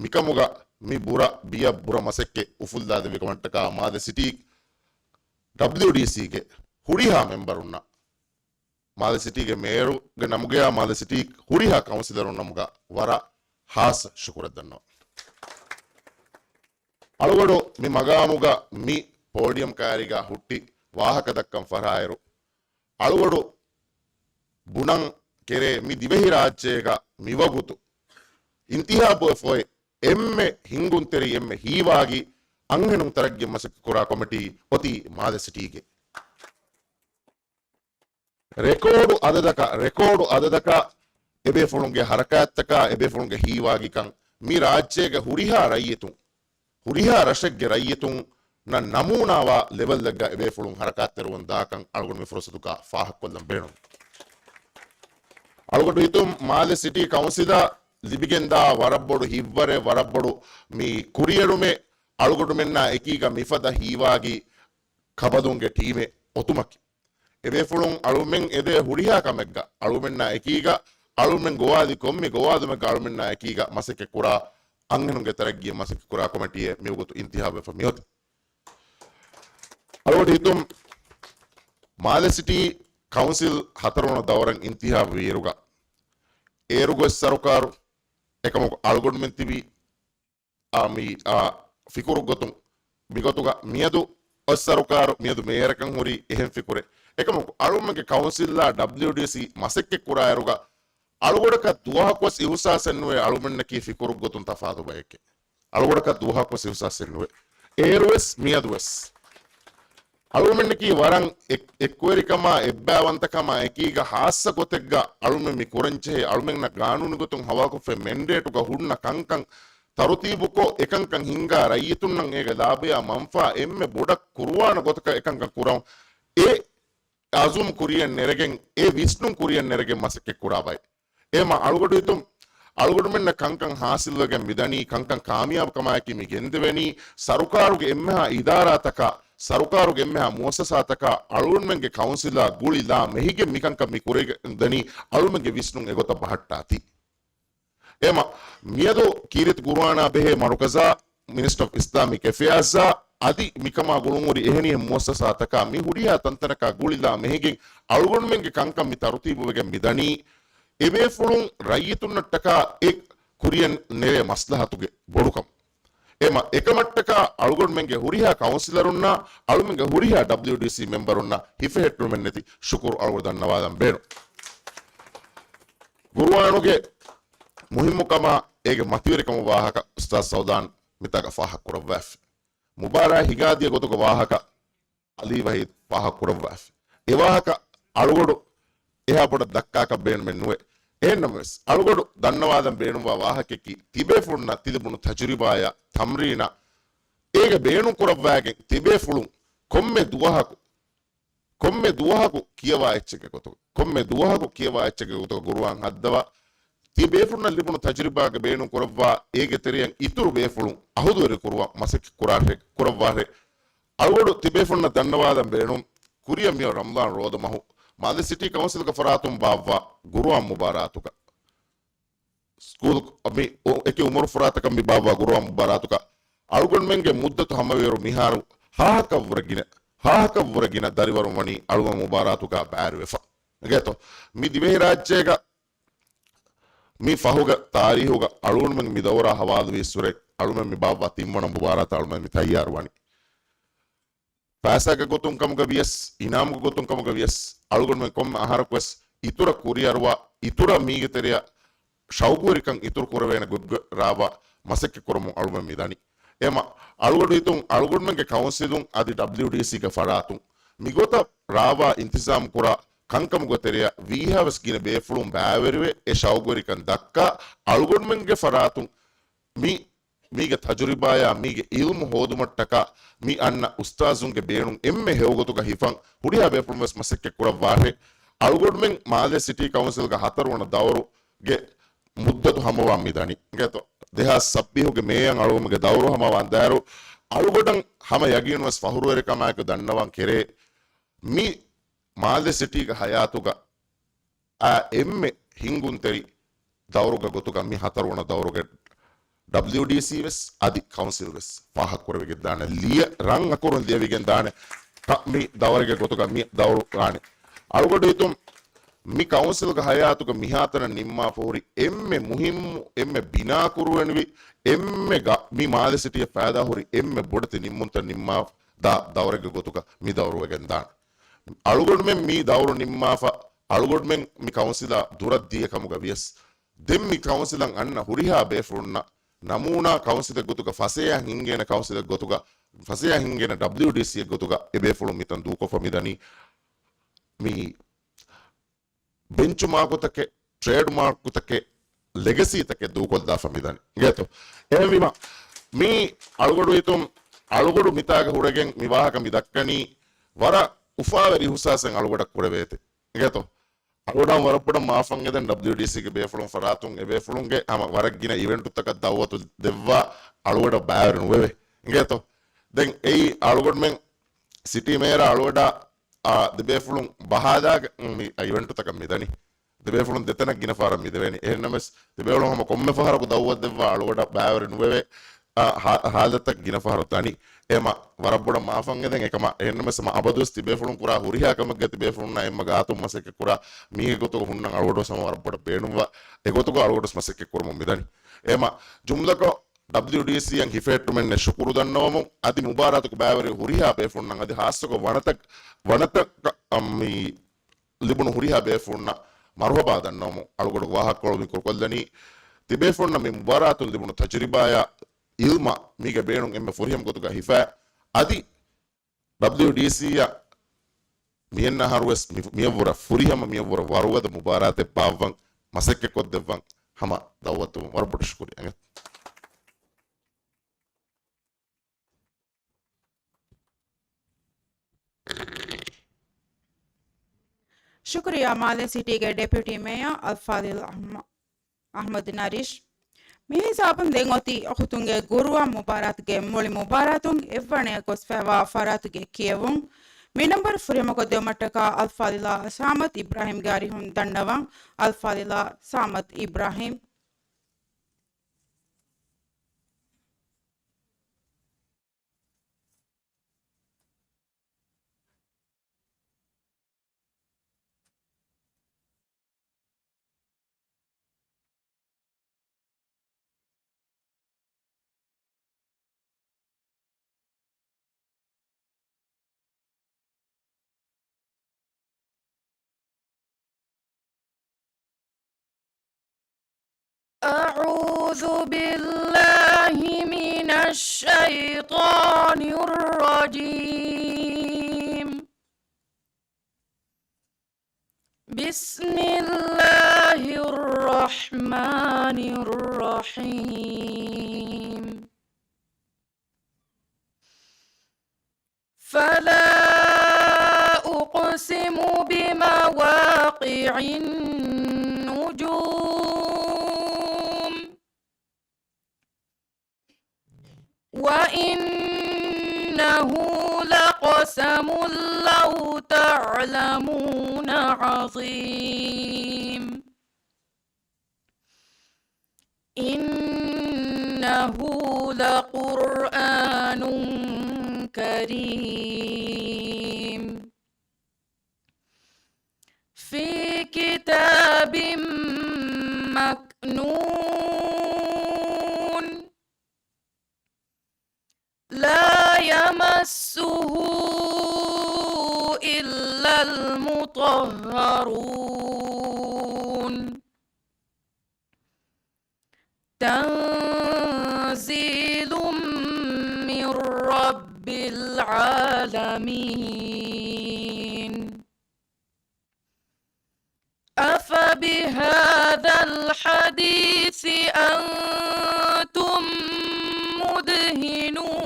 މިކަމުގަ މި ބުރަ ބިޔަ ބުރަ މަސައްކަތް އުފުއްލާދެއްވި ކަމަށްޓަކާ މާލެ ސިޓީ ޑަބްލިއުޑީސީގެ ހުރިހާ މެމްބަރުންނަށް، މާލެ ސިޓީގެ މޭޔަރުގެ ނަމުގަޔާ މާލެ ސިޓީ ހުރިހާ ކައުންސިލަރުން ނަމުގަ ވަރަށް ޚާއްޞަ ޝުކުރެއް ދަންނަވަން. އަޅުގަޑު މި މަގާމުގަ މި ޕޯޑިއަމް ކާރީގަ ހުއްޓި ވާހަކަ ދައްކަން ފަށާއިރު، އަޅުގަޑު ބުނަން ކެރޭ މި ދިވެހިރާއްޖޭގަ މިވަގުތު އިންތިހާބު އޮތް އެންމެ ހިންގުންތެރި އެންމެ ހީވާގި އަންހެނުން ތަރައްގީ މަސައްކަތް ކުރާ ކޮމިޓީ އޮތީ މާލެ ސިޓީގެ. ރެކޯޑު އަދަދަކަށް، ރެކޯޑު އަދަދަކަށް އެބޭފުޅުންގެ ހަރަކާތްތަކާ އެބޭފުޅުންގެ ހީވާގިކަން މި ރާއްޖޭގެ ހުރިހާ ރައްޔިތުން، ހުރިހާ ރަށެއްގެ ރައްޔިތުންނަށް ނަމޫނާވާ ލެވެލްއެއްގަ އެބޭފުޅުން ހަރަކާތްތެރިވަން ދާކަން އަޅުގަނޑު މި ފުރުސަތުގަ ފާހަގަކޮށްލަން ބޭނުން. އަޅުގަނޑު ހިތުން މާލެ ސިޓީ ކައުންސިލަށް ލިބިގެންދާ ވަރަށްބޮޑު ހިތްވަރެއް، ވަރަށްބޮޑު މި ކުރިއެރުމެއް އަޅުގަނޑުމެންނާ އެކީގަ މިފަދަ ހީވާގި ކަބަލުންގެ ޓީމެއް އޮތުމަކީ. އެބޭފުޅުން އަޅުމެން އެދޭ ހުރިހާ ކަމެއްގަ އަޅުމެންނާ އެކީގަ، އަޅުމެން ގޮވާލި ކޮންމެ ގޮވާލުމެއްގަ އަޅުމެންނާ އެކީގަ މަސައްކަތް ކުރާ އަންހެނުންގެ ތަރައްގީ މަސައްކަތް ކުރާ ކޮމިޓީއެއް މިވަގުތު އިންތިހާބުވެފަ މިއޮތީ. އަޅުގަޑު ހިތުން މާލެ ސިޓީ ކައުންސިލް ހަތަރުވަނަ ދައުރަށް އިންތިހާބު ވީއިރުގަ އޭރުގެ ސަރުކާރު އެކަމަކު އަޅުގަނޑުމެން ތިބީ އާ، މި، އާ، ފިކުރު ގޮތުން މިގޮތުގަ މިއަދު އޮތް ސަރުކާރު މިއަދު މޭޔަރަކަށް ހުރީ އެހެން ފިކުރެއް. އެކަމަކު އަޅުމެންގެ ކައުންސިލްއާ ޑަބްލިއުޑީސީ މަސައްކަތް ކުރާއިރުގަ އަޅުގަޑަކަށް ދުވަހަކުވެސް އިހުސާސެއް ނުވޭ އަޅުމެންނަކީ ފިކުރު ގޮތުން ތަފާތު ބައެކޭ. އަޅުގަޑަކަށް ދުވަހަކުވެސް އިހުސާސެއް ނުވޭ. އޭރުވެސް މިއަދުވެސް އަޅުމެންނަކީ ވަރަށް އެއް، އެއްކޮވެރިކަމާ އެއްބައިވަންތަކަމާ އެކީގަ ހާއްސަ ގޮތެއްގަ އަޅުމެން މި ކުރަންޖެހޭ އަޅުމެންނަށް ގާނޫނީ ގޮތުން ހަވާލުކޮށްފައި މެންޑޭޓުގަ ހުންނަ ކަންކަން ތަރުތީބުކޮށް، އެކަންކަން ހިންގާ ރައްޔިތުންނަށް އޭގެ ލާބަޔާ މަންފާ އެންމެ ބޮޑަށް ކުރުވާނެ ގޮތަކަށް އެކަންކަން ކުރަން އެ އަޒުމް ކުރިއަށް ނެރެގެން، އެ ވިސްނުން ކުރިއަށް ނެރެގެން މަސައްކަތް ކުރާ ބައެއް. އެމަ އަޅުގަޑު ހިތުން އަޅުގަޑުމެންނަށް ކަންކަން ހާސިލްވެގެން މިދަނީ، ކަންކަން ކާމިޔާބުކަމާއެކީ މި ގެންދެވެނީ، ސަރުކާރުގެ އެންމެހާ އިދާރާތަކާ، ސަރުކާރުގެ އެންމެހާ މުއައްސަސާތަކާ އަޅުގަނޑުމެންގެ ކައުންސިލާ ގުޅިލާ މެހިގެން މިކަންކަން މި ކުރެގެންދަނީ އަޅުމެންގެ ވިސްނުން އެގޮތަށް ބަހައްޓާތީ. އެމަ މިއަދު ކީރިތި ގުރުއާނާ ބެހޭ މަރުކަޒާ، މިނިސްޓަރ އޮފް އިސްލާމިކް އެފެއާޒާ އަދި މިކަމާ ގުޅުންހުރި އެހެނިހެން މުއައްސަސާތަކާ މި ހުރިހާ ތަންތަނަކާ ގުޅިލާ މެހިގެން އަޅުގަނޑުމެންގެ ކަންކަން މި ތަރުތީބުވެގެން މިދަނީ، އެބޭފުޅުން ރައްޔިތުންނަށްޓަކާ އެ ކުރިއަށް ނެރޭ މަސްލަހަތުގެ ބޮޑުކަމު. އެމަ އެކަމަށްޓަކާ އަޅުގަނޑުމެންގެ ހުރިހާ ކައުންސިލަރުންނާ އަޅުމެންގެ ހުރިހާ ޑަބްލިއުޑީސީ މެމްބަރުންނަށް ހިފެހެއްޓުމެއްނެތި ޝުކުރު އަޅުގަޑު ދަންނަވާލަން ބޭނުން. ގުރުއާނުގެ މުހިއްމުކަމާ އޭގެ މަތިވެރިކަމުގެ ވާހަކަ އުސްތާޛް ސައުދާން މިތާގަ ފާހަގަކުރައްވާފި. މުބާރާތް ހިނގާދިޔަ ގޮތުގެ ވާހަކަ އަލީ ވަހީދު ފާހަގަކުރައްވާފި. އެ ވާހަކަ އަޅުގަޑު އެހާ ބޮޑަށް ދައްކާކަށް ބޭނުމެއް ނުވޭ. އެހެންނަމަވެސް، އަޅުގަޑު ދަންނަވާލަން ބޭނުންވާ ވާހަކައަކީ، ތިބޭފުޅުންނަށް ތިލިބުނު ތަޖުރިބާޔާ ތަމްރީނާ އޭގެ ބޭނުން ކުރައްވާގެން ތިބޭފުޅުން ކޮންމެ ދުވަހަކު، ކޮންމެ ދުވަހަކު ކިޔަވާ އެއްޗެއްގެ ގޮތުގަ، ކޮންމެ ދުވަހަކު ކިޔަވާ އެއްޗެއްގެ ގޮތުގަ ގުރުއާން ހައްދަވާ، ތިބޭފުޅުންނަށް ލިބުނު ތަޖުރިބާގެ ބޭނުން ކުރައްވާ، އޭގެ ތެރެއަށް އިތުރު ބޭފުޅުން އަހުލުވެރި ކުރުވަން މަސައްކަތް ކުރާށޭ، ކުރައްވާށޭ. އަޅުގަޑު ތިބޭފުޅުންނަށް ދަންނަވާލަން ބޭނުން، ކުރިއަށް މިއޮތް ރަމަޟާން ރޯދަ މަހު މާލެ ސިޓީ ކައުންސިލްގެ ފަރާތުން ބާއްވާ ގުރުއާން މުބާރާތުގަ، ސްކޫލް މި އެކި އުމުރު ފަރާތަކަށް މި ބާއްވާ ގުރުއާން މުބާރާތުގަ އަޅުގަނޑުމެންގެ މުއްދަތު ހަމަވިއިރު މިހާރު ހާހަކަށްވުރެ ގިނަ، ހާހަކަށްވުރެ ގިނަ ދަރިވަރުން ވަނީ އަޅުގަނޑު މުބާރާތުގަ ބައިވެރިވެފަ. އިނގޭތޯ؟ މި ދިވެހިރާއްޖޭގަ މި ފަހުގެ ތާރީހުގަ އަޅުގަނޑުމެން މި ދައުރާ ހަވާލުވިއްސުރެ އަޅުމެން މި ބާއްވާ ތިންވަނަ މުބާރާތަށް އަޅުމެން މި ތައްޔާރުވަނީ. ފައިސާގެ ގޮތުން ކަމުގަ ވިޔަސް، އިނާމުގެ ގޮތުން ކަމުގަ ވިޔަސް، އަޅުގަނޑުމެން ކޮންމެ އަހަރަކުވެސް އިތުރަށް ކުރިއަރުވާ، އިތުރަށް މީގެ ތެރެއަށް ޝައުގުވެރިކަން އިތުރު ކުރެވޭނެ ގޮތްގަ ރާވާ މަސައްކަތް ކުރަމުން އަޅުގަނޑު މި ދަނީ. އެމަ އަޅުގަޑު ހިތުން އަޅުގަނޑުމެންގެ ކައުންސިލުން އަދި ޑަބްލިއުޑީސީގެ ފަރާތުން މިގޮތަށް ރާވާ އިންތިޒާމް ކުރާ ކަންކަމުގެ ތެރެއަށް ވީހާވެސް ގިނަ ބޭފުޅުން ބައިވެރިވެ، އެ ޝައުގުވެރިކަން ދައްކާ، އަޅުގަނޑުމެންގެ ފަރާތުން މި މީގެ ތަޖުރިބާޔާ މީގެ އިލްމު ހޯދުމަށްޓަކާ މި އަންނަ އުސްތާޒުންގެ ބޭނުން އެންމެ ހެޔޮގޮތުގަ ހިފަން ހުރިހާ ބޭފުޅުން ވެސް މަސައްކަތް ކުރައްވާށޭ. އަޅުގަނޑުމެން މާލެ ސިޓީ ކައުންސިލްގެ ހަތަރުވަނަ ދައުރުގެ މުއްދަތު ހަމަވާން މި ދަނީ. އިނގޭތޯ؟ ދެހާސް ސައްބީހުގެ މޭއަށް އަޅުގަނޑުމެންގެ ދައުރު ހަމަވާންދާއިރު، އަޅުގަޑަށް ހަމަ ޔަގީން ވެސް ފަހުރުވެރިކަމާއެކު ދަންނަވަން ކެރޭ، މި މާލެ ސިޓީގެ ހަޔާތުގަ އާ އެންމެ ހިންގުންތެރި ދައުރުގެ ގޮތުގަ މި ހަތަރުވަނަ ދައުރުގެ ޑަބްލިއުޑީސީ ވެސް އަދި ކައުންސިލް ވެސް ފާހަގަކުރެވިގެންދާނެ، ލިޔެ ރަން އަކުރުން ލިޔެވިގެންދާނެ. މި ދައުރުގެ ގޮތުގަ މި ދައުރު ރާނެ. އަޅުގަޑު ހިތުން މި ކައުންސިލްގެ ހަޔާތުގަ މިހާތަނަށް ނިންމާފަ ހުރި އެންމެ މުހިއްމު، އެންމެ ބިނާކުރުވެނިވި، އެންމެ ގަ-، މި މާލެ ސިޓީއަށް ފައިދާ ހުރި އެންމެ ބޮޑެތި ނިންމުންތައް ނިންމާ ދާ ދައުރެއްގެ ގޮތުގަ މި ދައުރު ވެގެން ދާނެ. އަޅުގަނޑުމެން މި ދައުރު ނިންމާފަ، އަޅުގަނޑުމެން މި ކައުންސިލާ ދުރަށް ދިޔަ ކަމުގަ ވިޔަސް، ދެން މި ކައުންސިލަށް އަންނަ ހުރިހާ ބޭފުޅުންނަށް ނަމޫނާ ކައުންސިލެއް ގޮތުގަ، ފަސޭހަ ހިންގޭނެ ކައުންސިލެއް ގޮތުގަ، ފަސޭހަ ހިންގޭނެ ޑަބްލިޔުޑީސީއެއް ގޮތުގަ އެ ބޭފުޅުން މިތަން ދޫކޮށްފަ މިދަނީ. މި ބެންޗުމާކުތަކެއް، ޓްރޭޑްމާކުތަކެއް، ލެގަސީތަކެއް ދޫކޮށްލާފަ މިދަނީ. އިނގޭތޯ؟ އެހެންވީމަ، މީ އަޅުގަޑު ހިތުން، އަޅުގަޑު މިތާގަ ހުރެގެން މި ވާހަކަ މި ދައްކަނީ، ވަރަށް އުފާވެރި އިހުސާސެއް އަޅުގަޑަށް ކުރެވޭތެ. އިނގޭތޯ؟ އަޅުގަޑަށް ވަރަށް ބޮޑަށް މާފަށް އެދެން ޑަބްލިޔުޑީސީގެ ބޭފުޅުން ފަރާތުން އެ ބޭފުޅުންގެ ހަމަ ވަރަށް ގިނަ އިވެންޓުތަކަށް ދައުވަތު ދެއްވާ އަޅުގަޑަށް ބައިވެރި ނުވެވޭ. އިނގޭތޯ؟ ދެން އެއީ އަޅުގަޑުމެން ސިޓީ މޭޔަރ އަޅުގަޑަށް އާ، ދެބޭފުޅުން ބަހާލާގެ، މި އިވެންޓުތަކަށް މިދަނީ. ދެބޭފުޅުން ދެތަނަށް ގިނަ ފަހަރަށް މިދެވޭނީ. އެހެންނަމަވެސް، ދެބޭފުޅުން ހަމަ ކޮންމެ ފަހަރަކު ދައުވަތު ދެއްވާ އަޅުގަޑަށް ބައިވެރި ނުވެވޭ، އާ، ހާ-، ހާލަތަށް ގިނަ ފަހަރު ދަނީ. އެމަ ވަރަށް ބޮޑަށް މާފަށް އެދެން އެކަމަށް. އެހެންނަމަވެސް، ހަމަ އަބަދުވެސް ތިބޭފުޅުން ކުރާ ހުރިހާ ކަމެއްގަ ތިބޭފުޅުންނަށް އެންމެ ގާތުން މަސައްކަތް ކުރާ މީހެއް ގޮތުގަ ހުންނަން އަޅުގަޑުވެސް ހަމަ ވަރަށް ބޮޑަށް ބޭނުންވާ އެގޮތުގަ އަޅުގަޑުވެސް މަސައްކަތް ކުރަމުން މިދަނީ. އެމަ ޖުމްލަކޮށް، ޑަބްލިޔުޑީސީއަށް ހިފެހެއްޓުމެއްނެތް ޝުކުރު ދަންނަވަމުން، އަދި މުބާރާތަކު ބައިވެރި ހުރިހާ ބޭފުޅުންނަށް އަދި ހާއްސަކޮށް ވަނަތައް، ވަނަތައް، އަ، މި ލިބުނު ހުރިހާ ބޭފުޅުންނަށް މަރުހަބާ ދަންނަވަމުން އަޅުގަޑު ވާހަކަކޮޅު މި ކުރުކޮށްލަނީ. ތިބޭފުޅުންނަށް މި މުބާރާތުން ލިބުނު ތަޖުރިބާޔާ އިލްމާ މީގެ ބޭނުން އެންމެ ފުރިހަމަ ގޮތުގަ ހިފާ، އަދި ޑަބްލިޔުޑީސީއަށް މިއަންނަ އަހަރުވެސް މި-، މިއަށްވުރެ ފުރިހަމަ މިއަށްވުރެ ވަރުގަދަ މުބާރާތެއް ބާއްވަން މަސައްކަތްކޮށްދެއްވަން ހަމަ ދައުވަތު ވަރަށް ބޮޑު ޝުކުރިއްޔާ. ޝުކުރިއްޔާ މާލެ ސިޓީގެ ޑެޕިއުޓީ މޭޔަރ އަލްފާޟިލް އަހްމަ-، އަޙްމަދު ނަރީޝް. މި ހިސާބުން ދެން އޮތީ އުޚުތުންގެ ގުރުއާ މުބާރާތުގެ މުޅި މުބާރާތުން އެއްވަނައަށް ގޮސްފައިވާ ފަރާތުގެ ކިޔެވުން. މި ނަންބަރު ފުރިހަމަކޮށްދެވުމަށްޓަކާ އަލްފާޟިލާ ސާމަތް އިބްރާހީމްގެ އަރިހުން ދަންނަވަން. އަލްފާޟިލާ ސާމަތް އިބްރާހީމް. أعوذ بالله من الشيطان الرجيم. بسم الله الرحمن الرحيم. فلا أقسم بمواقع النجوم. وإنه لقسم لو تعلمون عظيم. إنه لقرآن كريم. في كتاب مكنون. لا يمسه إلا المطهرون. تنزيل من رب العالمين. أفبهذا الحديث أنتم مدهنون.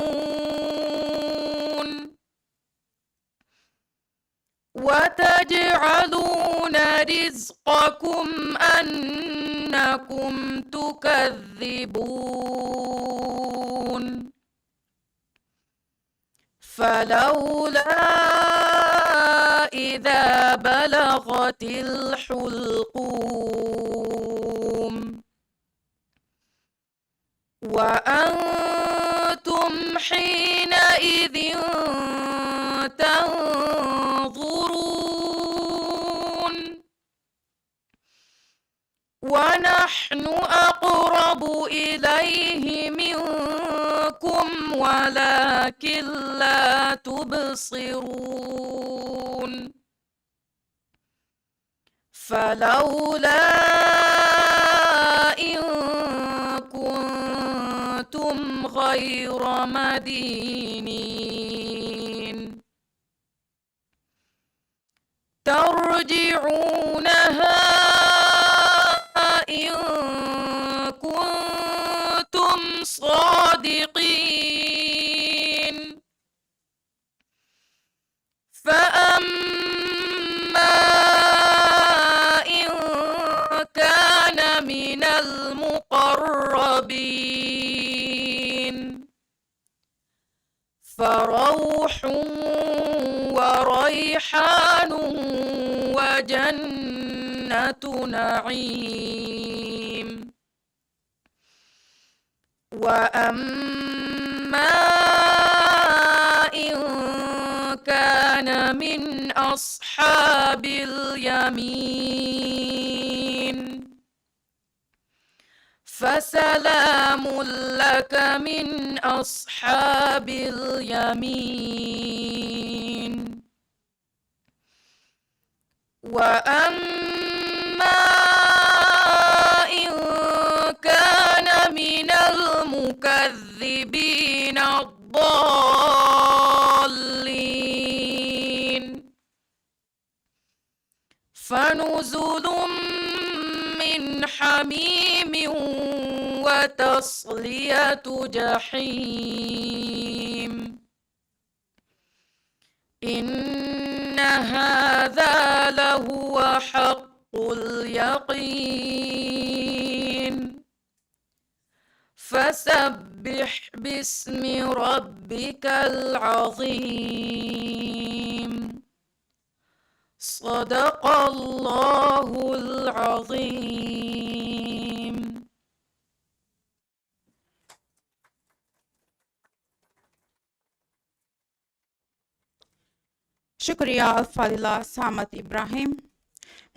وتجعلون رزقكم أنكم تكذبون. فلولا إذا بلغت الحلقوم. وأنتم حينئذ تنظرون. ونحن أقرب إليه منكم يَرَاكُمْ وَلَٰكِن لَّا تُبْصِرُونَ. فَلَوْلَا إِن كُنتُمْ غَيْرَ مَدِينِينَ تَرْجِعُونَهَا إِن كُنتُمْ صَادِقِينَ. فَأَمَّا إِن كَانَ مِنَ الْمُقَرَّبِينَ فَرَوْحٌ وَرَيْحَانٌ وَجَنَّتُ نَعِيمٍ. وَأَمَّا إِن كَانَ مِنْ أَصْحَابِ الْيَمِينِ فَسَلَامٌ لَّكَ مِنْ أَصْحَابِ الْيَمِينِ. وَأَمَّا إِن كَانَ مِنَ الْمُكَذِّبِينَ الضَّالِّينَ فَنُزُلٌ مِّنْ حَمِيمٍ وَتَصْلِيَةُ جَحِيمٍ. إِنَّ هَٰذَا لَهُوَ حَقُّ الْيَقِينِ. فَسَبِّحْ بِاسْمِ رَبِّكَ الْعَظِيمِ. صَدَقَ اللَّهُ الْعَظِيمُ. ޝުކުރިއްޔާ އަލްފާޟިލާ ސާމަތް އިބްރާހީމް.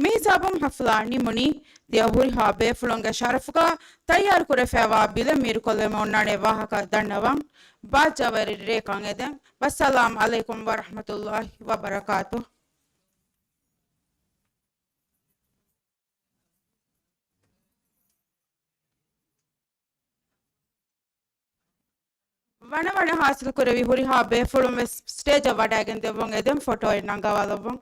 މި ހިސާބުން ހަފްލާ ނިމުނީ. ދިޔަ ހުރިހާ ބޭފުޅުންގެ ޝަރަފުގަ ތައްޔާރު ކުރެފައިވާ ބިލެއް މީރުކޮށްލެވެމުންނާނެ ވާހަކަ ދަންނަވަން. ބާއްޖަވެރި ރެއަކަށް އެދެން. ވައްސަލާމް ޢަލައިކުމް ވަރަޙްމަތުﷲ ވަބަރަކާތުހު. ވަނަވަނަ ހާސިލް ކުރެވި ހުރިހާ ބޭފުޅުން ވެސް ސްޓޭޖަށް ވަޑައިގެން ދެއްވުން އެދެން ފޮޓޯއެއް ނަންގަވާލައްވަން.